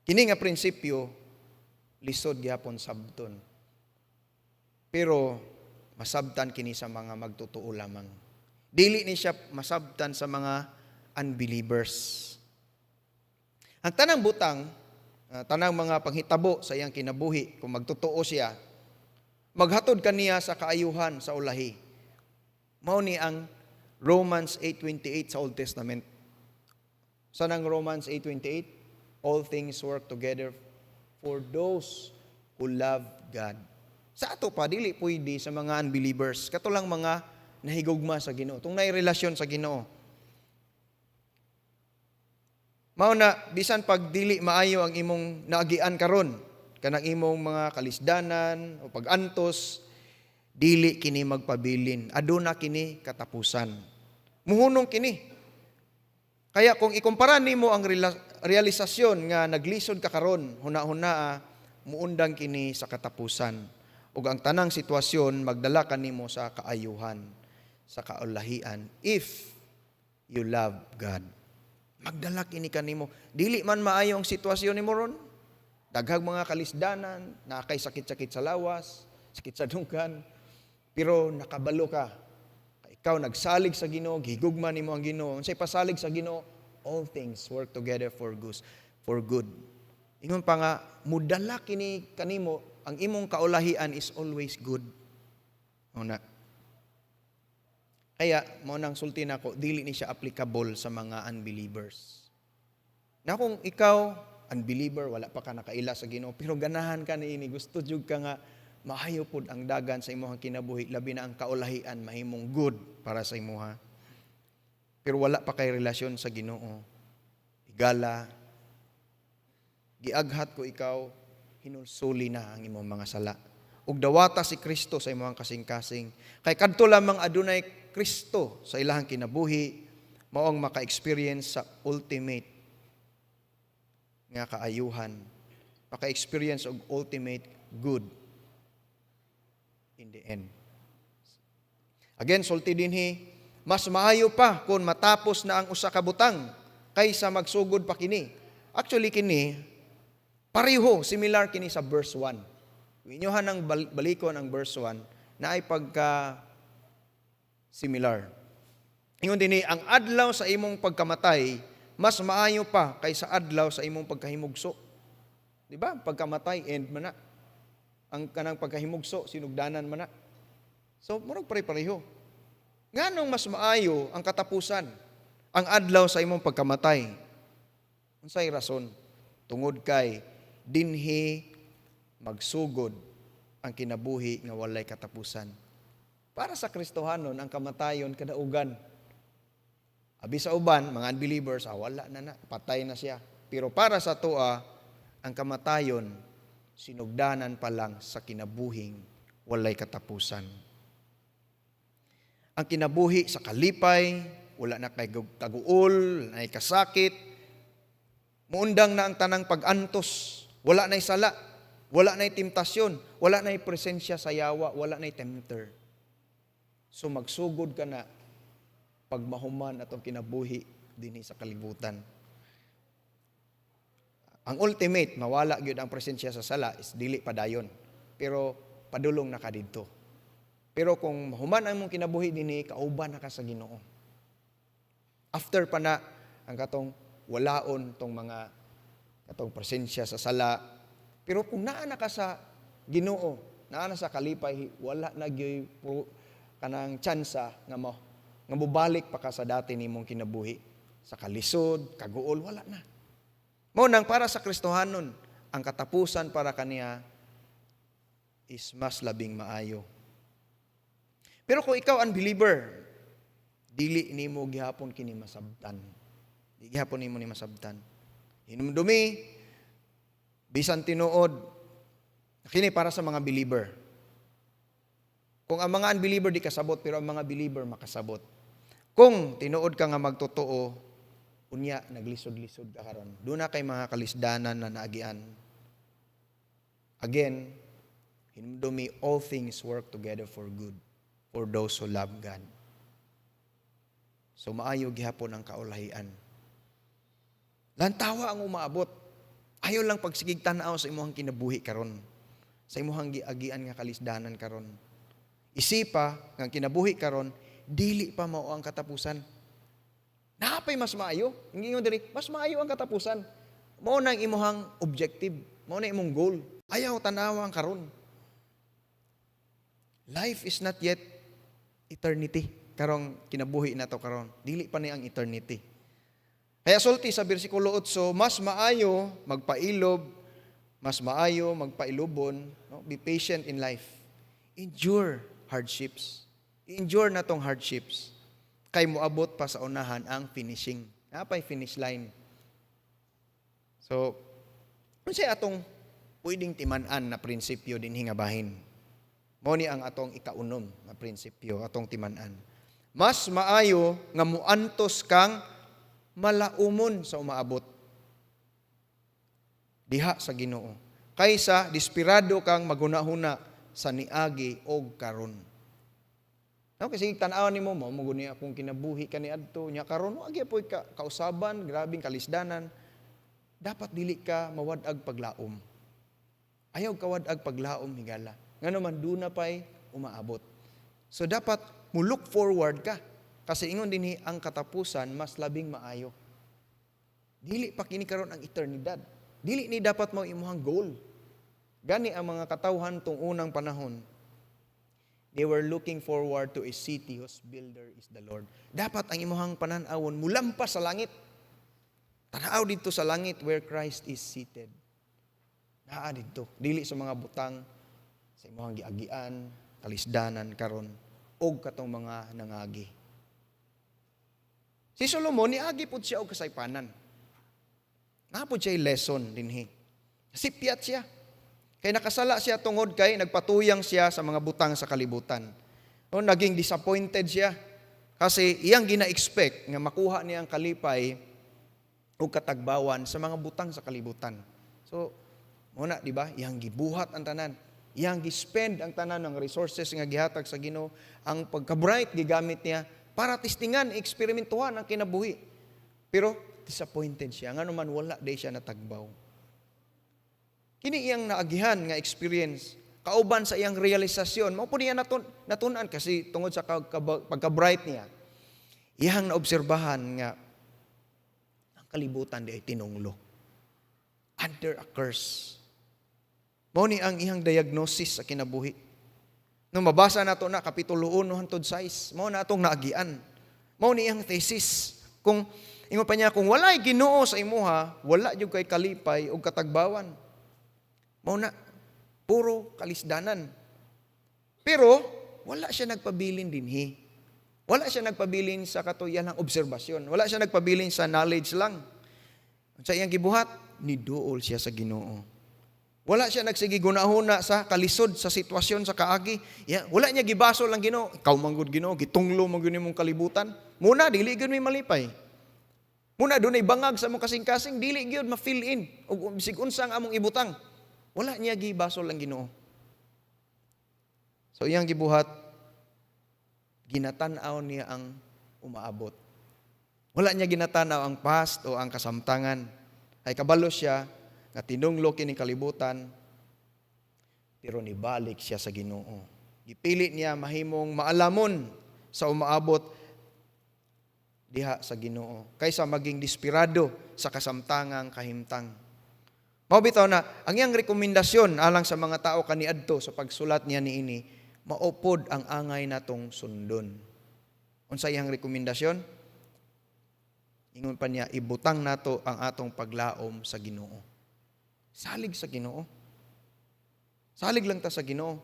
Kini nga prinsipyo lisod gyapon sabton. Pero masabtan kini sa mga magtotoo lamang. Dili ni siya masabtan sa mga unbelievers. Ang tanang butang, tanang mga panghitabo sa iyang kinabuhi, kung magtotoo siya, maghatod kaniya sa kaayuhan sa ulahi. Mao ni ang Romans 8:28 sa Old Testament. Sa nang Romans 8:28, all things work together for those who love God. Sa ato pa, dili pwede sa mga unbelievers. Kato lang mga nahigugma sa Ginoo, tung naay relasyon sa Ginoo. Mao na bisan pag dili maayo ang imong naagian karon, kanang imong mga kalisdanan o pag-antos, dili kini magpabilin. Aduna kini katapusan. Muhunong kini. Kaya kung ikumpara nimo ang realisasyon nga naglisod ka karon, huna-huna muundang kini sa katapusan. Ug ang tanang sitwasyon magdala kanimo sa kaayuhan, sa kaulahian, if you love God. Magdala kini kanimo. Dili man maayo ang sitwasyon nimo ron. Daghang mga kalisdanan, naa kay sakit-sakit sa lawas, sakit sa dunggan, pero nakabalo ka. Ikaw nagsalig sa Ginoo, gihigugma nimo ang Ginoo. Unsay pasalig sa Ginoo? All things work together for good. For good. Ingon pa nga, mudala kini kanimo, ang imong kaulahian is always good. Una. Kaya, mao nang sulti nako, dili ni siya applicable sa mga unbelievers. Na kung ikaw, unbeliever, wala pa ka nakaila sa Ginoo, pero ganahan ka niini, gusto jud ka nga maayo pud ang dagan sa imong kinabuhi, labi na ang kaulahian mahimong good para sa imuha. Pero wala pa kay relasyon sa Ginoo. Higala, giaghat ko ikaw, hinulsuli na ang imong mga sala. Ug dawata si Kristo sa imong kasing-kasing. Kay kadto lamang adunay Kristo sa ilahang kinabuhi, mao ang maka-experience sa ultimate nga kaayuhan. Maka-experience og ultimate good in the end. Again, sulti dinhi, mas maayo pa kung matapos na ang usa ka butang kaysa magsugod pa kini. Actually kini pareho, similar kini sa verse 1. Kung inyohan ng balikon ang verse 1, naay pagka similar. Ingon dinhi, ang adlaw sa imong pagkamatay mas maayo pa kaysa adlaw sa imong pagkahimugso. Di ba? Pagkamatay, end man na. Ang kanang pagkahimugso, sinugdanan man na. So, murag pare-pareho. Nganong mas maayo ang katapusan, ang adlaw sa imong pagkamatay? Unsay rason? Tungod kay dinhi magsugod ang kinabuhi nga walay katapusan. Para sa Kristohanon, ang kamatayon kadaugan. Abi sa uban, mga unbelievers, wala na na, patay na siya. Pero para sa atoa, ang kamatayon, sinugdanan pa lang sa kinabuhing walay katapusan. Ang kinabuhi sa kalipay, wala na kay kaguol, wala na kasakit, muundang na ang tanang pag-antos, wala na'y sala, wala na'y temptasyon, wala na'y presensya sa yawa, wala na'y tempter. So magsugod ka na pag mahuman atong kinabuhi dinhi sa kalibutan. Ang ultimate, mawala gyud ang presensya sa sala is dili padayon. Pero padulong na ka didto. Pero kung mahuman ang imong kinabuhi dinhi, kauban na ka sa Ginoo. After pa na ang katong walaon tong mga katong presensya sa sala. Pero kung naa na ka sa Ginoo, naa na sa kalipay, wala na gyud kanang tsansa nga mobalik pa ka sa dati nimong kinabuhi. Sa kalisod, kaguol, wala na. Mao nang para sa Kristohanon, ang katapusan para kaniya is mas labing maayo. Pero kung ikaw unbeliever, dili nimo gihapon kini masabtan. Di gihapon nimo ni masabtan. Hinumdumi, bisan tinuod, kini para sa mga believer. Kung ang mga unbeliever di kasabot, pero ang mga believer makasabot. Kung tinuod ka nga magtotoo, unya naglisod-lisod ka karon. Duna kay mga kalisdanan na naagian. Again, hinumdumi, all things work together for good for those who love God. So maayo gihapon ang kaulahian. Lantawa ang umaabot. Ayaw lang pagsigig tan-aw sa imong kinabuhi karon. Sa imong giagian nga kalisdanan karon. Isipa nga kinabuhi karon dili pa mao ang katapusan. Napay mas maayo. Ingon diri, mas maayo ang katapusan. Mao na ang imuhang objective, mao na imong goal. Ayaw tanawa ang karon. Life is not yet eternity. Karong kinabuhi na to karon. Dili pa ni ang eternity. Kaya sulti sa bersikulo 8, mas maayo magpailob, mas maayo magpailubon, no? Be patient in life. Endure hardships. Endure na tong hardships. Kay moabot pa sa unahan ang finishing. Napay finish line. So, unsay atong pwedeng timan-an na prinsipyo dinhi nga bahin? Mao ni ang atong ikaunom nga prinsipyo atong timan-an. Mas maayo nga muantos kang malaumon sa umaabot diha sa Ginoo kaysa desperado kang maghuna-huna sa niagi og karon. No, kasi tan-awan nimo mo mo guni akong kinabuhi kaniadto nya karon wa gyud ka kausaban, grabing kalisdanan. Dapat dili ka mawad-ag paglaom. Ayaw kawad-ag paglaom, higala. Ngano man duna pay umaabot. So dapat mo look forward ka. Kasi ingon dinhi, ang katapusan mas labing maayo. Dili pa kini karon ang eternidad. Dili ni dapat mao imuhang goal. Gani ang mga katawhan tong unang panahon, they were looking forward to a city whose builder is the Lord. Dapat ang imuhang panan-awon mulampas sa langit. Tanaw didto sa langit where Christ is seated. Naa didto, dili sa mga butang sa imuhang giagian, kalisdanan karon og katong mga nangagi. Si Solomon niagi pud siya og kasaypanan. Naa pud siya lesson dinhi. Sipyat siya. Kay nakasala siya tungod kay nagpatuyang siya sa mga butang sa kalibutan. O, naging disappointed siya kasi iyang gina-expect nga makuha niya ang kalipay ug katagbawan sa mga butang sa kalibutan. So, muna, di ba? Iyang gibuhat ang tanan. Iyang gi-spend ang tanan ng resources nga gihatag sa Ginoo. Ang pagka-bright gigamit niya para testingan, eksperimentuhan ang kinabuhi. Pero disappointed siya. Ngano man wala day siya natagbaw. Kini iyang naagihan nga experience kauban sa iyang realisasyon. Mao po niya natun-an kasi tungod sa pagka-bright niya. Iyang naobserbahan nga ang kalibutan di ay tinunglo. Under a curse. Mao ni ang iyang diagnosis sa kinabuhi. No mabasa nato na kapitulo 1 hangtod 6, mao na atong naagian. Mao ni iyang thesis. Kung ingon pa niya, kung walay Ginoo sa imuha, wala jud kay kalipay ug katagbawan. Mao na puro kalisdanan. Pero wala siya nagpabilin dinhi. Wala siya nagpabilin sa katuyan ng obserbasyon. Wala siya nagpabilin sa knowledge lang. Sa iyang gibuhat, niduol siya sa Ginoo. Wala siya nagsige gunahuna sa kalisod sa sitwasyon sa kaagi. Ya, wala niya gibasol ang Ginoo. Ikaw man gud Ginoo, gitunglo man gud nimong kalibutan. Muna dili gyud mi malipay. Muna dunay bangag sa among kasing-kasing, dili gyud ma-fill in ug bisig unsa ang among ibutang. Wala niya gibasol ang Ginoo. So iyang gibuhat, ginatan-aw niya ang umaabot. Wala niya ginatanaw ang past o ang kasamtangan. Ay kabalo siya nga tinunglo kini kalibutan, pero nibalik siya sa Ginoo. Gipili niya mahimong maalamon sa umaabot diha sa Ginoo kaysa maging desperado sa kasamtangang kahimtang. Mao bitaw na ang iyang rekomendasyon alang sa mga tao kaniadto sa pagsulat niya niini, maupod ang angay natong sundon. Unsa iyang rekomendasyon? Ingon pa niya, ibutang nato ang atong paglaom sa Ginoo. Salig sa Ginoo. Salig lang ta sa Ginoo.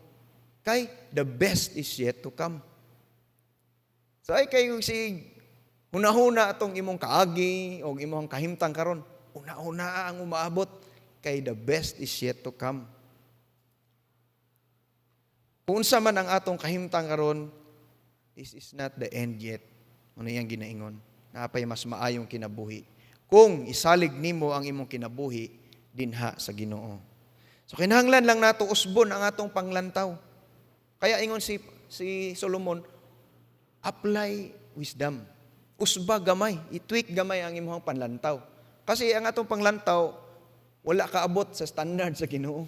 Kay the best is yet to come. So ay kayo si hunahuna atong imong kaagi o imong kahimtang karon. Una-una ang umaabot kay the best is yet to come. Kung unsa man ang atong kahimtang karon, this is not the end yet. Ano iyang ginaingon? Napay mas maayong kinabuhi. Kung isalig nimo ang imong kinabuhi dinha sa Ginoo. So kinahanglan lang nato usbon ang atong panglantaw. Kaya ingon si Solomon, apply wisdom. Usba gamay, i-tweak gamay ang imong panlantaw. Kasi ang atong panglantaw wala kaabot sa standard sa Ginoo.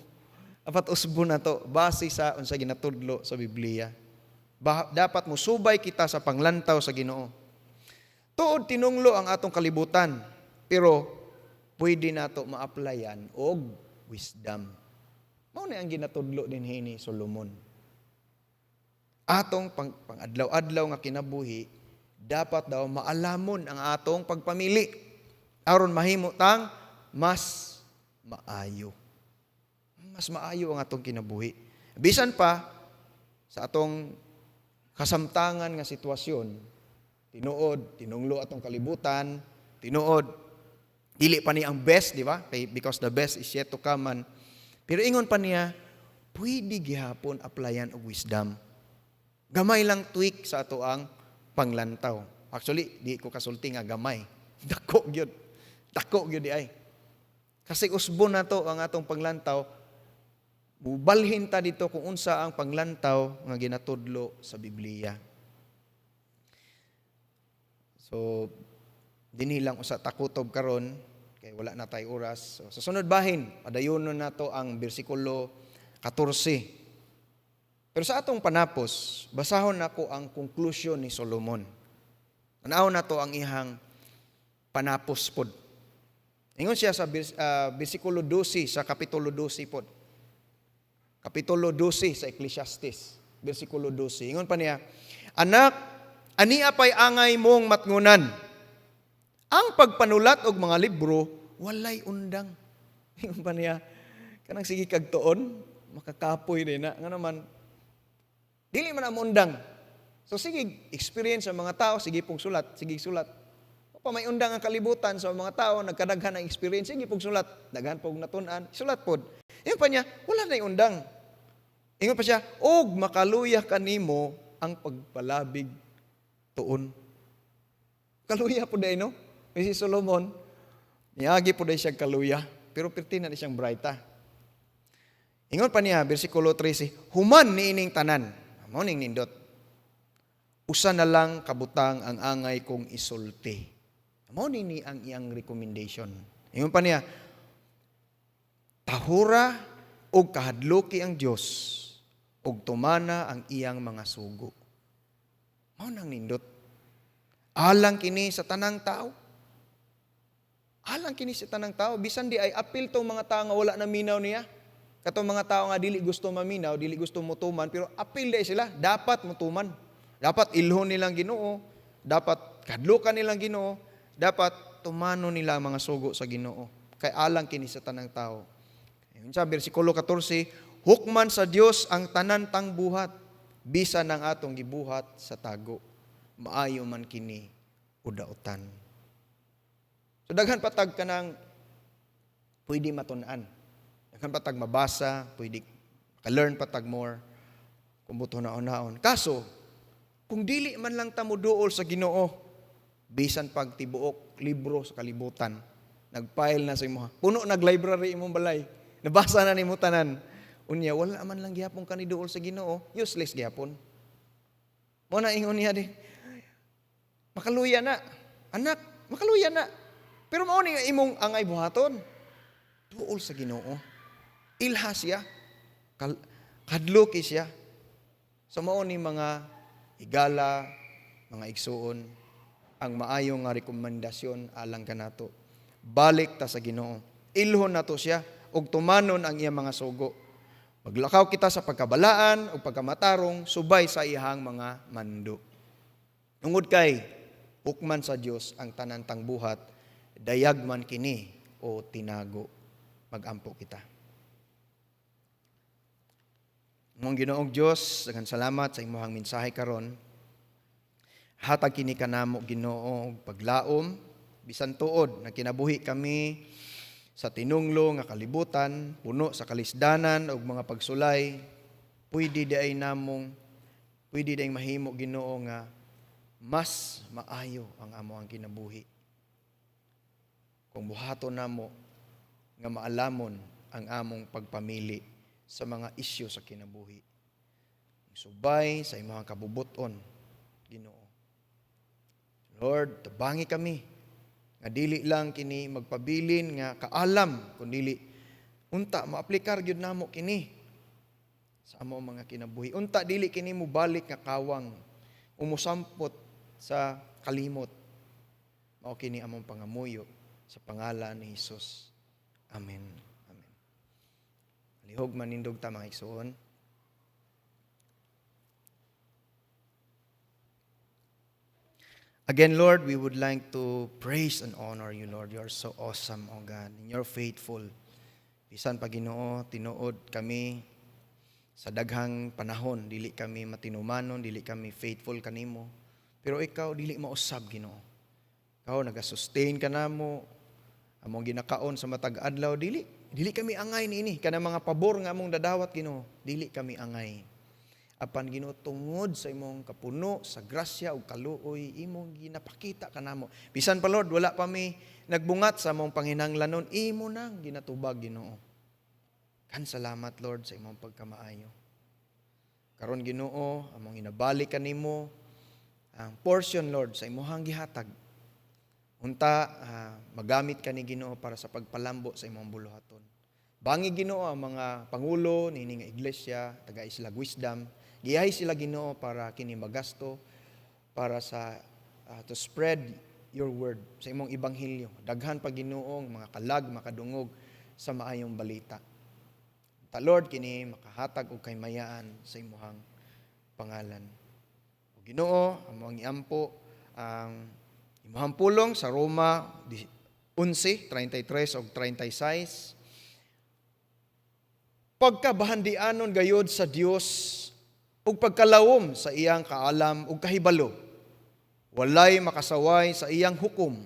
Dapat usbon nato base sa unsa ginatudlo sa Biblia. Dapat musubay kita sa panglantaw sa Ginoo. Tuod tinunglo ang atong kalibutan, pero pwede nato ma-applyan og wisdom. Mao na ang ginatudlo din ni Solomon. Atong pang-adlaw-adlaw nga kinabuhi, dapat daw maalamon ang atong pagpamili aron mahimo tang mas maayo. Mas maayo ang atong kinabuhi. Bisan pa sa atong kasamtangan nga sitwasyon, tinuod, tinunglo atong kalibutan, tinuod, dili pa ni ang best, di ba? Kay because the best is yet to come man. Pero ingon pa niya, pwede gihapon applyan og wisdom. Gamay lang tweak sa ato ang panglantaw. Actually, di ko kasulti nga gamay. Dako gyud. Dako gyud di ay. Kasi usbon nato ang atong panglantaw, mubalhin ta dito kung unsa ang panglantaw nga ginatudlo sa Biblia. So, dinhi lang usa takutob karon kay wala na tay oras. So, sa sunod bahin, padayonon nato ang bersikulo 14. Pero sa atong panapos, basahon nako ang konklusyon ni Solomon. Tanaw nato ang ihang panapos pod. Ingon siya sa bersikulo 12 sa kapitulo 12 pod. Kapitulo 12 sa Ecclesiastes, bersikulo 12. Ingon pa niya, "Anak, ania pay angay mong matngunan? Ang pagpanulat og mga libro, walay undang." Ingon pa niya, kanang sige kag tuon, makakapoy din na. Nga naman, dili man ang undang. So sige, experience sa mga tao, sige pong sulat, sige sulat. Pa may undang ang kalibutan sa mga tao, nagkadaghan ang experience, sige pong sulat. Daghan pong natun-an, sulat pod. Ingon pa niya, wala na undang. Ingon pa siya, og makaluya kanimo ang pagpalabig tuon. Kaluya po day, no? Si Solomon, niagi po day siya kaluya, pero pirti na siyang brayta. Ingon pa niya, bersikulo 13, "Human niining tanan," mao ning nindot, "usa na lang kabutang ang angay kong isulti." Mao ni ang iyang recommendation. Ingon pa niya, "Tahura og kahadluki ang Dios ug tumana ang iyang mga sugo." Mao nang nindot. Alang kini sa tanang tao. Alang kini sa tanang tao. Bisan di ay apil tong mga tao nga wala na minaw niya. Katong mga tao nga dili gusto maminaw, dili gusto mutuman, pero apil di sila, dapat mutuman. Dapat ilhon nilang Ginoo, dapat kadlukan nilang Ginoo, dapat tumano nila ang mga sugo sa Ginoo. Kay alang kini sa tanang tao. Yun sa bersikulo 14, "Hukman sa Dios ang tanan tang buhat, bisan ang atong gibuhat sa tago. Maayo man kini o dautan." So daghan patag kanang pwede matun-an. Daghan patag mabasa, pwede maka-learn patag more kung buto na naon. Kaso, kung dili man lang ta moduol sa Ginoo, bisan pag tibuok libro sa kalibutan, nagpile na sa imo. Puno nag library imong balay. Nabasa na nimo tanan. Unya wala man lang gihapon ka niduol sa Ginoo, useless gihapon. Mo na ingon niya din. Makaluya na. Anak, makaluya na. Pero mao ni nga imong angay buhaton. Duol sa Ginoo. Ilha siya. Kadluki siya. So mao ni mga igala, mga igsuon, ang maayo nga rekomendasyon alang kanato. Balik ta sa Ginoo. Ilhon nato siya ug tumanon ang iyang mga sugo. Maglakaw kita sa pagkabalaan ug pagkamatarong subay sa iyang mga mando. Tungod kay hukman sa Dios ang tanan tang buhat, dayag man kini o tinago. Magampo kita. Among Ginoong Dios, daghan salamat sa imong mensahe karon. Hatag kini kanamo, Ginoo, og paglaom bisan tuod nagkinabuhi kami sa tinunglo nga kalibutan, puno sa kalisdanan ug mga pagsulay, pwede diay mahimo, Ginoo, nga mas maayo ang among kinabuhi kung buhaton namo nga maalamon ang among pagpamili sa mga isyu sa kinabuhi. Subay sa imong kabubuton, Ginoo. Lord, tabangi kami nga dili lang kini magpabilin nga kaalam, kundi unta maaplikar gyud namo kini sa among mga kinabuhi. Unta dili kini mobalik nga kawang umusampot sa kalimot. Mao kini among pangamuyo sa pangalan ni Hesus. Amen. Amen. Lihog manindog ta, mga igsoon. Again, Lord, we would like to praise and honor you, Lord. You are so awesome, O God, and you're faithful. Bisan pa, Ginoo, tinuod kami sa daghang panahon, dili kami matinumanon, dili kami faithful kanimo. Pero ikaw dili mausab, Ginoo. Ikaw nagasustain ka namo, among ginakaon sa matag adlaw, dili kami angay niini kanang mga pabor nga among dadawat, Ginoo, dili kami angay. Apan, Ginoo, tungod sa imong kapuno sa grasya ug kaluoy, imong ginapakita kanamo. Bisan pa, Lord, wala pa mi nagbungat sa among panginahanglanon, imo nang ginatubag, Ginoo. Kan salamat, Lord, sa imong pagkamaayo. Karon, Ginoo, among inabalik kanimo ang portion, Lord, sa imong gihatag. Unta magamit kani, Ginoo, para sa pagpalambo sa imong buluhaton. Bangi, Ginoo, ang mga pangulo niini nga iglesia, taga Isla Wisdom. Giyahi sila, Ginoo, para kini magasto para sa to spread your word sa imong ebanghelyo. Daghan pa, Ginoo, ang mga kalag makadungog sa maayong balita. Ta Lord, kini makahatag og kahimayaan sa imong pangalan. O Ginoo, among iampo ang imong pulong sa Roma 11:33 ug 36. Pagkabahandianon gayod sa Dios ug pagkalawom sa iyang kaalam ug kahibalo. Walay makasaway sa iyang hukom.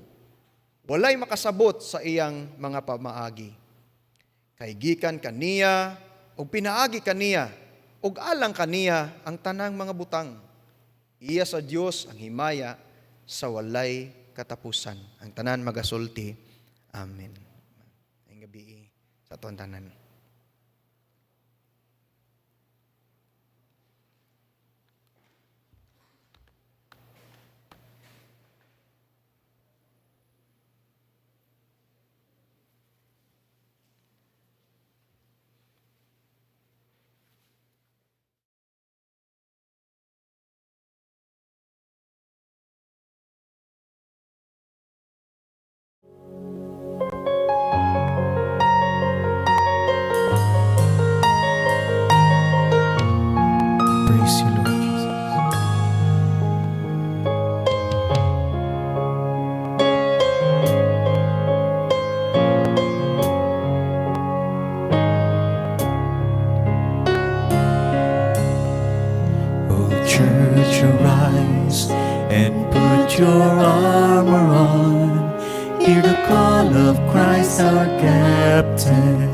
Walay makasabot sa iyang mga pamaagi. Kay gikan kaniya ug pinaagi kaniya ug alang kaniya ang tanang mga butang. Iya sa Dios ang himaya sa walay katapusan. Ang tanan magasulti. Amen. Maayong gabii sa aton tanan.
Praise you, Lord Jesus.
O church, arise and put your armor on. Hear the call of Christ our captain.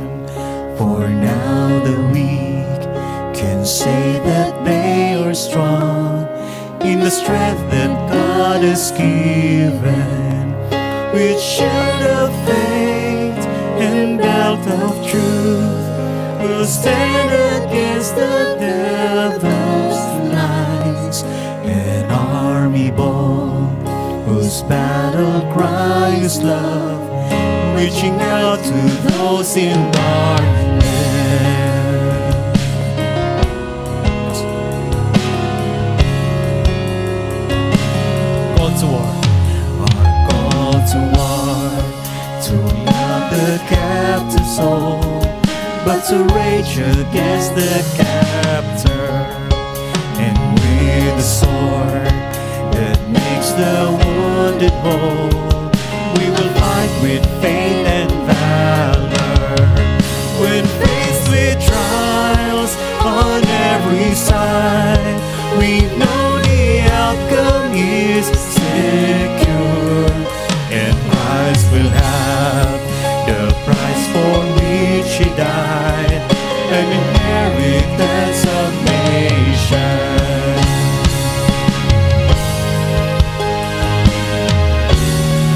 For now the weak can say that they are strong in the strength that God has given. With shield of faith and belt of truth, we'll stand against the devil's lies. An army bold, whose battle cry is love, reaching out to those in darkness. Call to war. Our call to war, to not the captive soul, but to rage against the captor. And with the sword that makes the wounded whole, we will fight with faith and valor. When faced with trials on Inheritance of nations.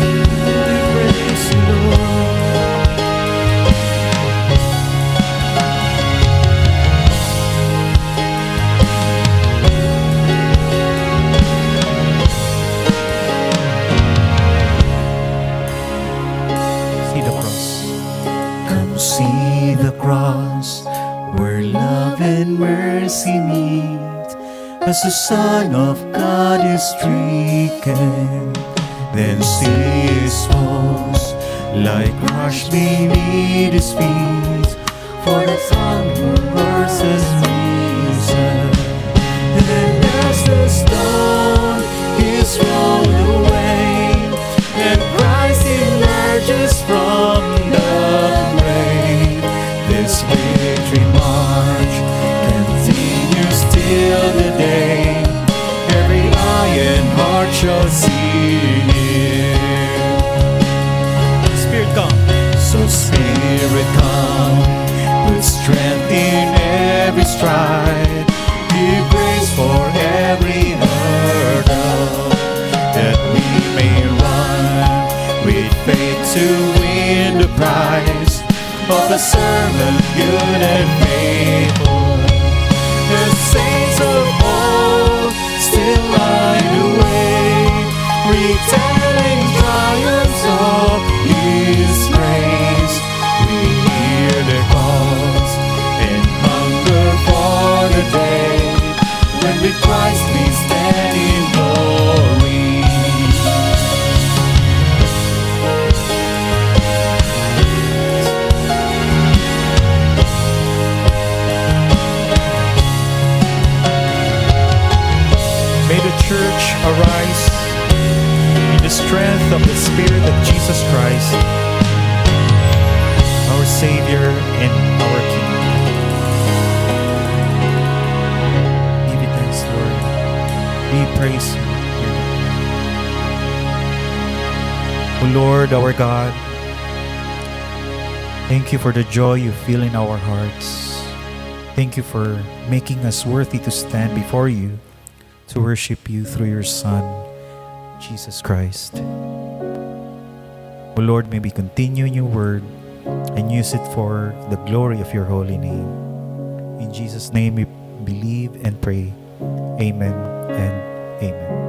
We praise you, Lord.
See the cross.
Come see the cross where love and mercy meet as the Son of God is stricken. Then see his foes lie crushed beneath his feet, for the conquerors has risen. And as the stone is rolled away, and Christ emerges from the grave, this victory march continues till the day every eye and heart shall see Him.
Spirit, come.
So Spirit, come, put strength in every stride, give grace for every hurdle, that we may run with faith to win the prize of a servant good and faithful. The saints of old still light the way, retelling triumphs of His grace. We hear the calls and hunger for the day when with Christ we stand in glory.
May the church arise in the strength of the Spirit of Jesus Christ, our Savior and our King. Give you thanks, Lord. We praise you, dear God. O Lord, our God, thank you for the joy you feel in our hearts. Thank you for making us worthy to stand before you, to worship you through your Son, Jesus Christ. O Lord, may we continue in your word and use it for the glory of your holy name. In Jesus' name we believe and pray. Amen and amen.